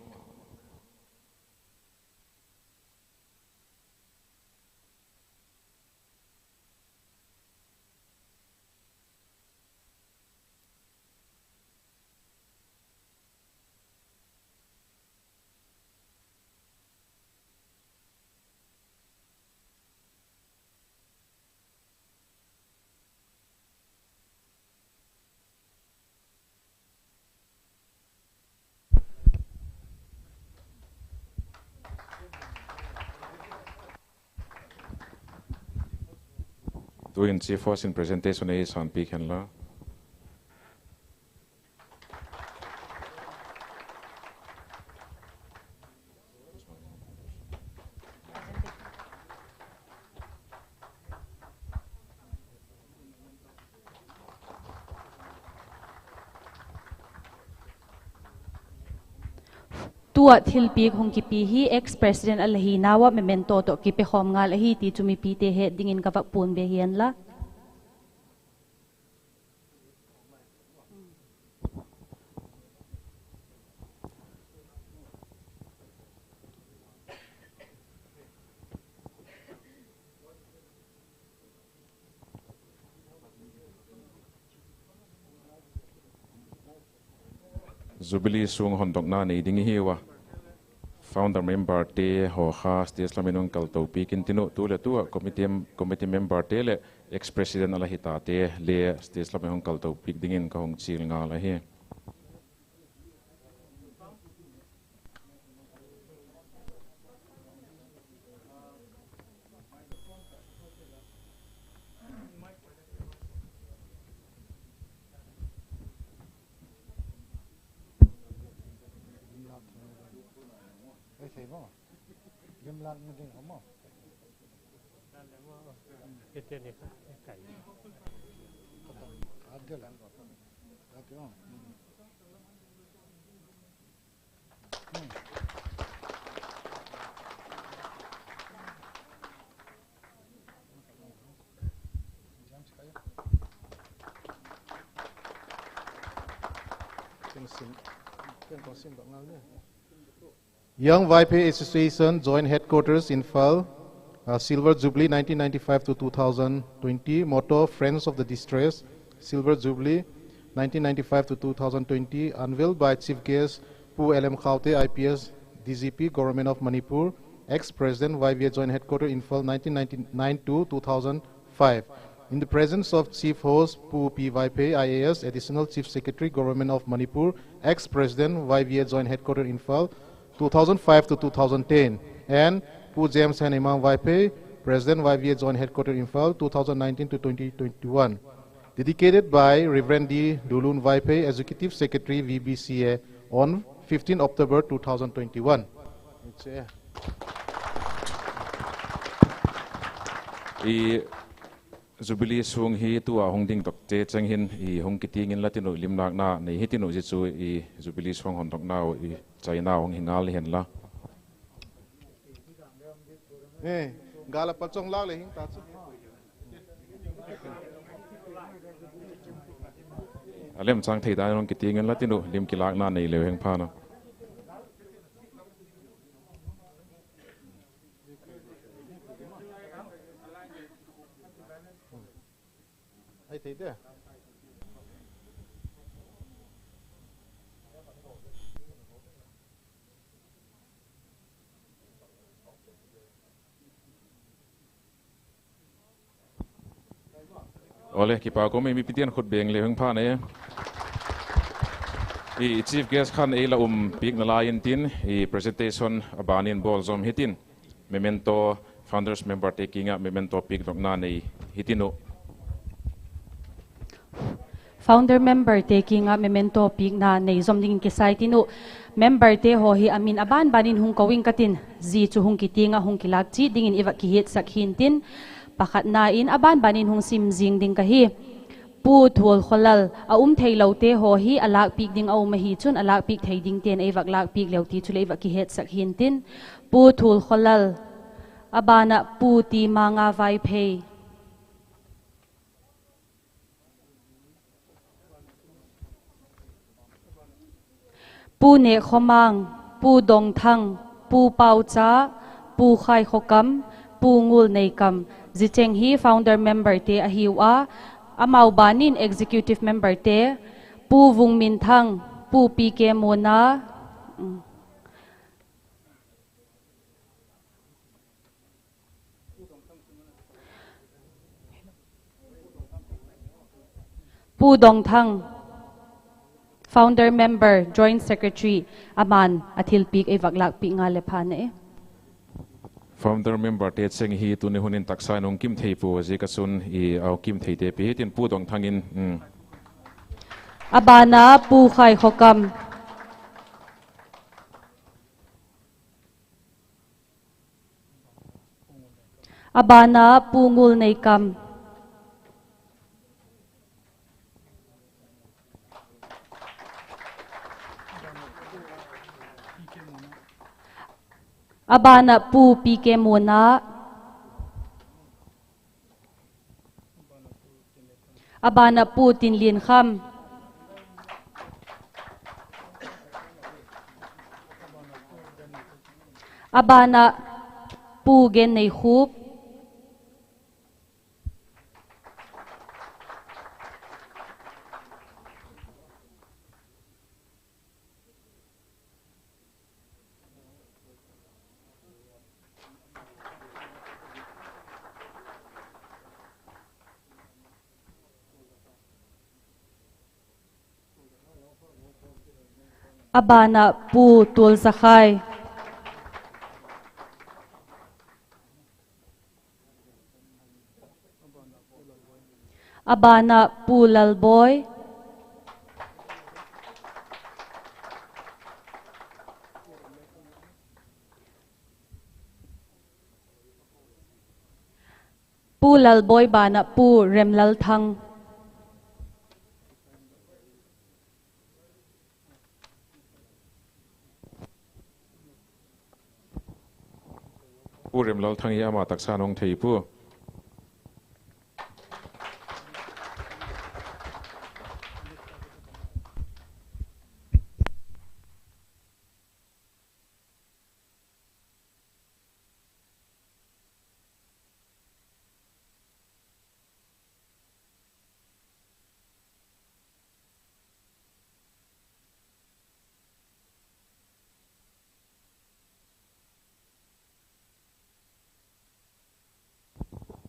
Tuin Chief Host in presentation ei sânpi khen la. Tu ah thilpiak hung kipi hi ex-president a la hinau ah memento tawh kipekhawm ngal ahi ti chu mipite het dingin ka vak puan ve hian la. Jubilee sung hondokna nei ding i hiu a, founder memberte haw kha stage lam in hung kaltopi kin tin u, tu leh tu ah committee, committee memberte leh ex-president a la hi tate le stage lam in hung kaltopi dingin ka hung chial ngal ahi. Young Vaiphei Association, Joint Headquarters, Imphal, uh, Silver Jubilee nineteen ninety-five to two thousand twenty, motto, Friends of the Distressed, Silver Jubilee nineteen ninety-five to two thousand twenty, unveiled by Chief Guest Pu L M Khaute, I P S, D G P, Government of Manipur, ex-president, Y V A Joint Headquarters, Imphal, nineteen ninety-nine to two thousand five. In the presence of Chief Host Pu P Vaiphei, I A S, Additional Chief Secretary, Government of Manipur, ex-president, Y V A Joint Headquarters, Imphal, two thousand five to two thousand ten, and Pu James Hen Imam Vaiphei, President, Y V A Joint Headquarters, Imphal, two thousand nineteen to twenty twenty-one. Dedicated by Reverend D Lulun Vaiphei, Executive Secretary, V B C A, on fifteen October two thousand twenty-one. I Jubilee sung hi tu a hung ding dok te cheng hin i hung kitiang inla tin u, limlâkna nei hi tin u, zia chu i Jubilee sung hondoknau i chainau hung hi ngal hen la. Gala pachong lâk le hing ta chu. A lemchâng thei dan in hung kitiang inla tin u, lim kilâkna nei leu hing pha na. Awle, kipak um e, mipite'n khut beng le hung phan e. I chief guest khan ei la um piak nalai intin, i presentation a ban in bawl zawm hitin, memento, founders memberte kiang ah memento piakdokna nei hitin uh. Founder memberte kiang ah memento piakna nei zawm dingin kisa i tin uh. Memberte haw hi a min a ban ban in hung ko ing ka tin, zia chu hung kitiang ah hung kilâk chiat dingin i va kihiatsak hi'ntin, pakhatna in a ban ban in hung sim zing ding ka hi. Pu Thulkhawlal, a um theilote haw hi a lâkpiak ding a um ahi chun a lâkpiak thei dingte'n ei vak lâkpiak leu ti chu leh i va kihetsak hi'ntin. Pu Thulkhawlal, a ban ah Pu Timanga Vaiphei, Pu Nêkkhawmang, Pu Dongthang, Pu Paucha, Pu Khaikhokam, Pu Ngulneikam, zia cheng hi founder memberte ahiu a, amau ban in executive memberte, Pu Vungminthang, Pu P K Muna, Pu Dongthang, founder member, joint secretary, ama'n a thilpiak ei vak lâkpiak nga leh pha ne. Founder memberte cheng hi tuni hun in taksa in hung kim thei pua ziak a chun i a kim theite pe hitin, Pu Dongthang in, a ban ah Pu Khaikhokam, a ban ah Pu Ngulneikam, a ban ah Pu P K Muna, a ban ah Pu Tinliankham, a ban ah Pu Genneikhup, a ban ah Pu Tualzakhai, a ban ah Pu Lalbawi, Pu Lalbawi ban ah Pu Remlalthang, Pu Remlalthang hi ama taksa in hung thei pua.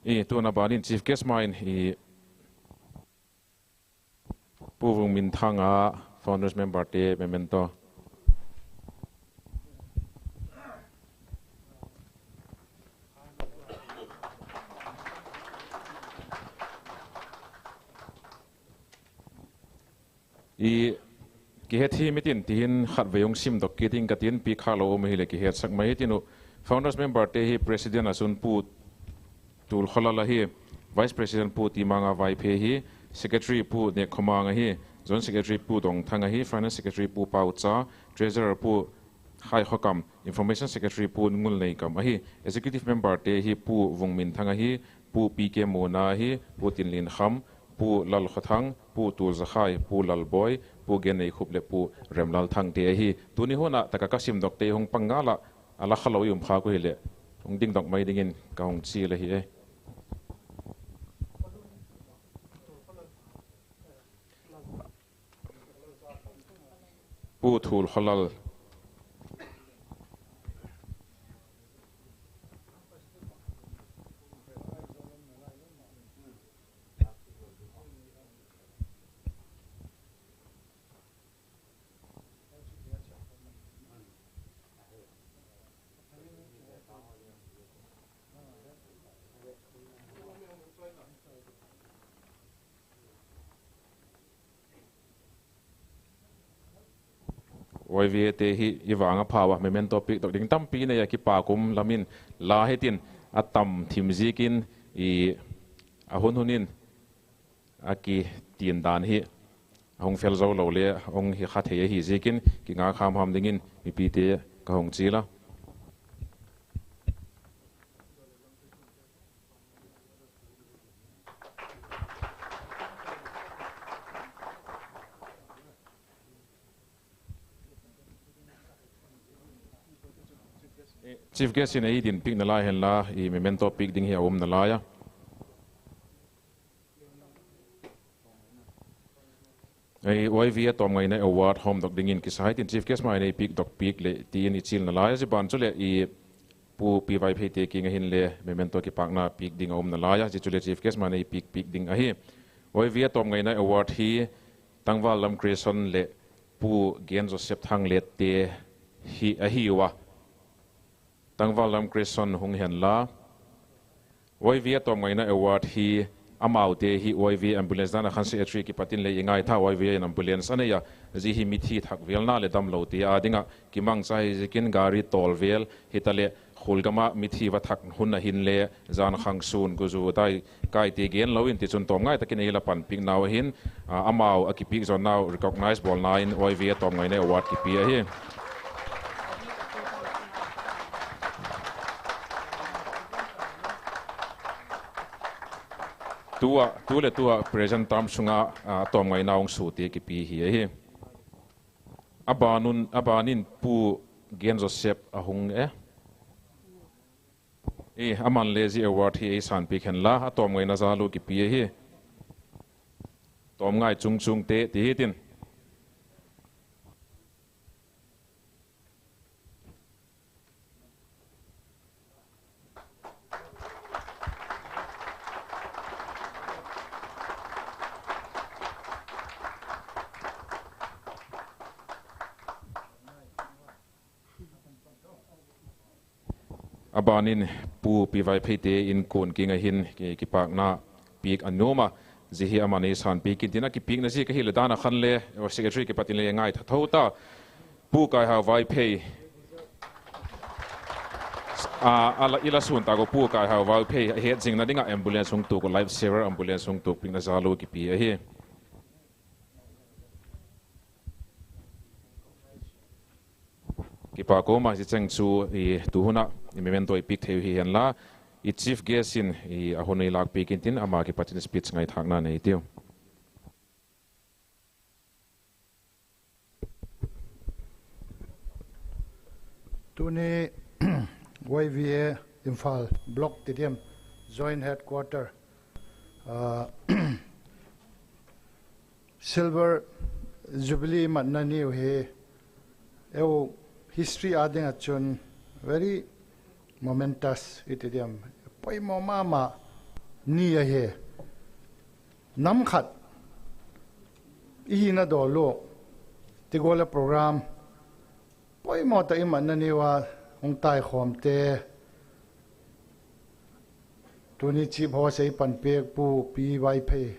I tuna ban in chief guest ma in i Pu Vungminthang a founders memberte memento. I kihet hi mitin tihin khatvei hung simdok kit ing ka tin, piak khâk lo um ahileh kihetsak mai hitin uh. Founders memberte hi president ah chun Pu Tulkhawlal ahi, vice president Pu Timanga Vaiphei ahi, secretary Pu Nêkkhawmang ahi, joint secretary Pu Dongthang ahi, finance secretary Pu Paucha, treasurer Pu Khaikhokam, information secretary Pu Ngulneikam ahi. Executive memberte hi Pu Vungminthang ahi, Pu P K Muna ahi, Pu Tinliankham, Pu Lalkhawthang, Pu Tulzakhai, Pu Lalbawi, Pu Genneikhup leh Pu Remlalthangte ahi. Tuni hun ah tak ah ka simdokte hung pang ngal ah, a la kha lo i um khâk u hileh hung dingdok mai dingin ka hung chial ahi e. Pu Thulkhawlal. YVAte hi i vang a phau a memento piakdok ding tampi nei a, kipak um lam in la hitin, a tam thim ziakin, a hun hun in a kitian dan hi a hung fel zo lo le hung hi kha thei ahi ziakin kingak ham ham dingin mipite ka hung chial a. Chief guest in ei din piakna lai henla, memento piak ding hi a umna lai a. YVA tawmngaina award hawmdok dingin kisa hitin chief guest ma in ei piakdok piak leh ti in i chialna lai a. Zia ban chuleh Pu P. Vaipheite kiang ah hinle memento kipâkna piak ding a umna lai a, zia chuleh chief guest ma in ei piak piak ding ahi. YVA tawmngaina award hi Tangval Lamkreson leh Pu Gen Joseph Thanglette hi ahiu a. Tangval Lamkreson hung henla, YVA tawmngaina award hi amaute hi YVA ambulance dan ah khan secretary kipat in le i ngaitha, YVA in ambulance a nei a, zia hi mithi thak vêlna leh damlote â ding ah kimangcha hi ziakin gari tawl vêl hitaleh, khualgam ah mithi va thak hun ah hinle, jan khang sûn, guzu, dai kaite gen lo in, tichun tawmngai tak in ei la panpiaknau ahi'n, amau a kipiak zonnau recognize bawlna in YVA tawmngaina award kipia ahi. Tu leh tu ah present term sung ah tawmngaina hung suate kipia hi ahi. A ban in Pu Gen Joseph a hung e. Aman le zia award hi ei sânpiak henla, a tawmngaina jal uh kipia ahi. Tawmngai chungchungte ti hitin. A ban in Pu P. Vaipheite inkuan kiang ah hin kipâkna piak a nuam a, zia hi aman ei sânpiak intin, a kipiakna ziak ahileh dan ah khan le secretary kipat in le ngaitha tho ta. Pu Kaihau Vaiphei, i la sûn tâk uh Pu Kaihau Vaiphei a hetzingna ding ah ambulance hung tuak uh, life saver ambulance hung tuak piakna jal uh kipia ahi. Kipâk um a, zia cheng chu tu hun ah memento i piak thei uh hi henla, i chief guest in a hun ei lâkpiak intin, ama kipat in speech ngaithâkna nei tiu. Tuni Y V A Imphal Block ti diam, Joint Headquarter Silver Jubilee matna ni uh hi, eu history â ding ah chun very momentous i ti diam, poimaw ma ma ni ahi. Nam khat i hina dawl uh ti gual a program poimaw tak i matna ni ua hung taikhawmte, tuni chief host ei panpiak Pu P. Vaiphei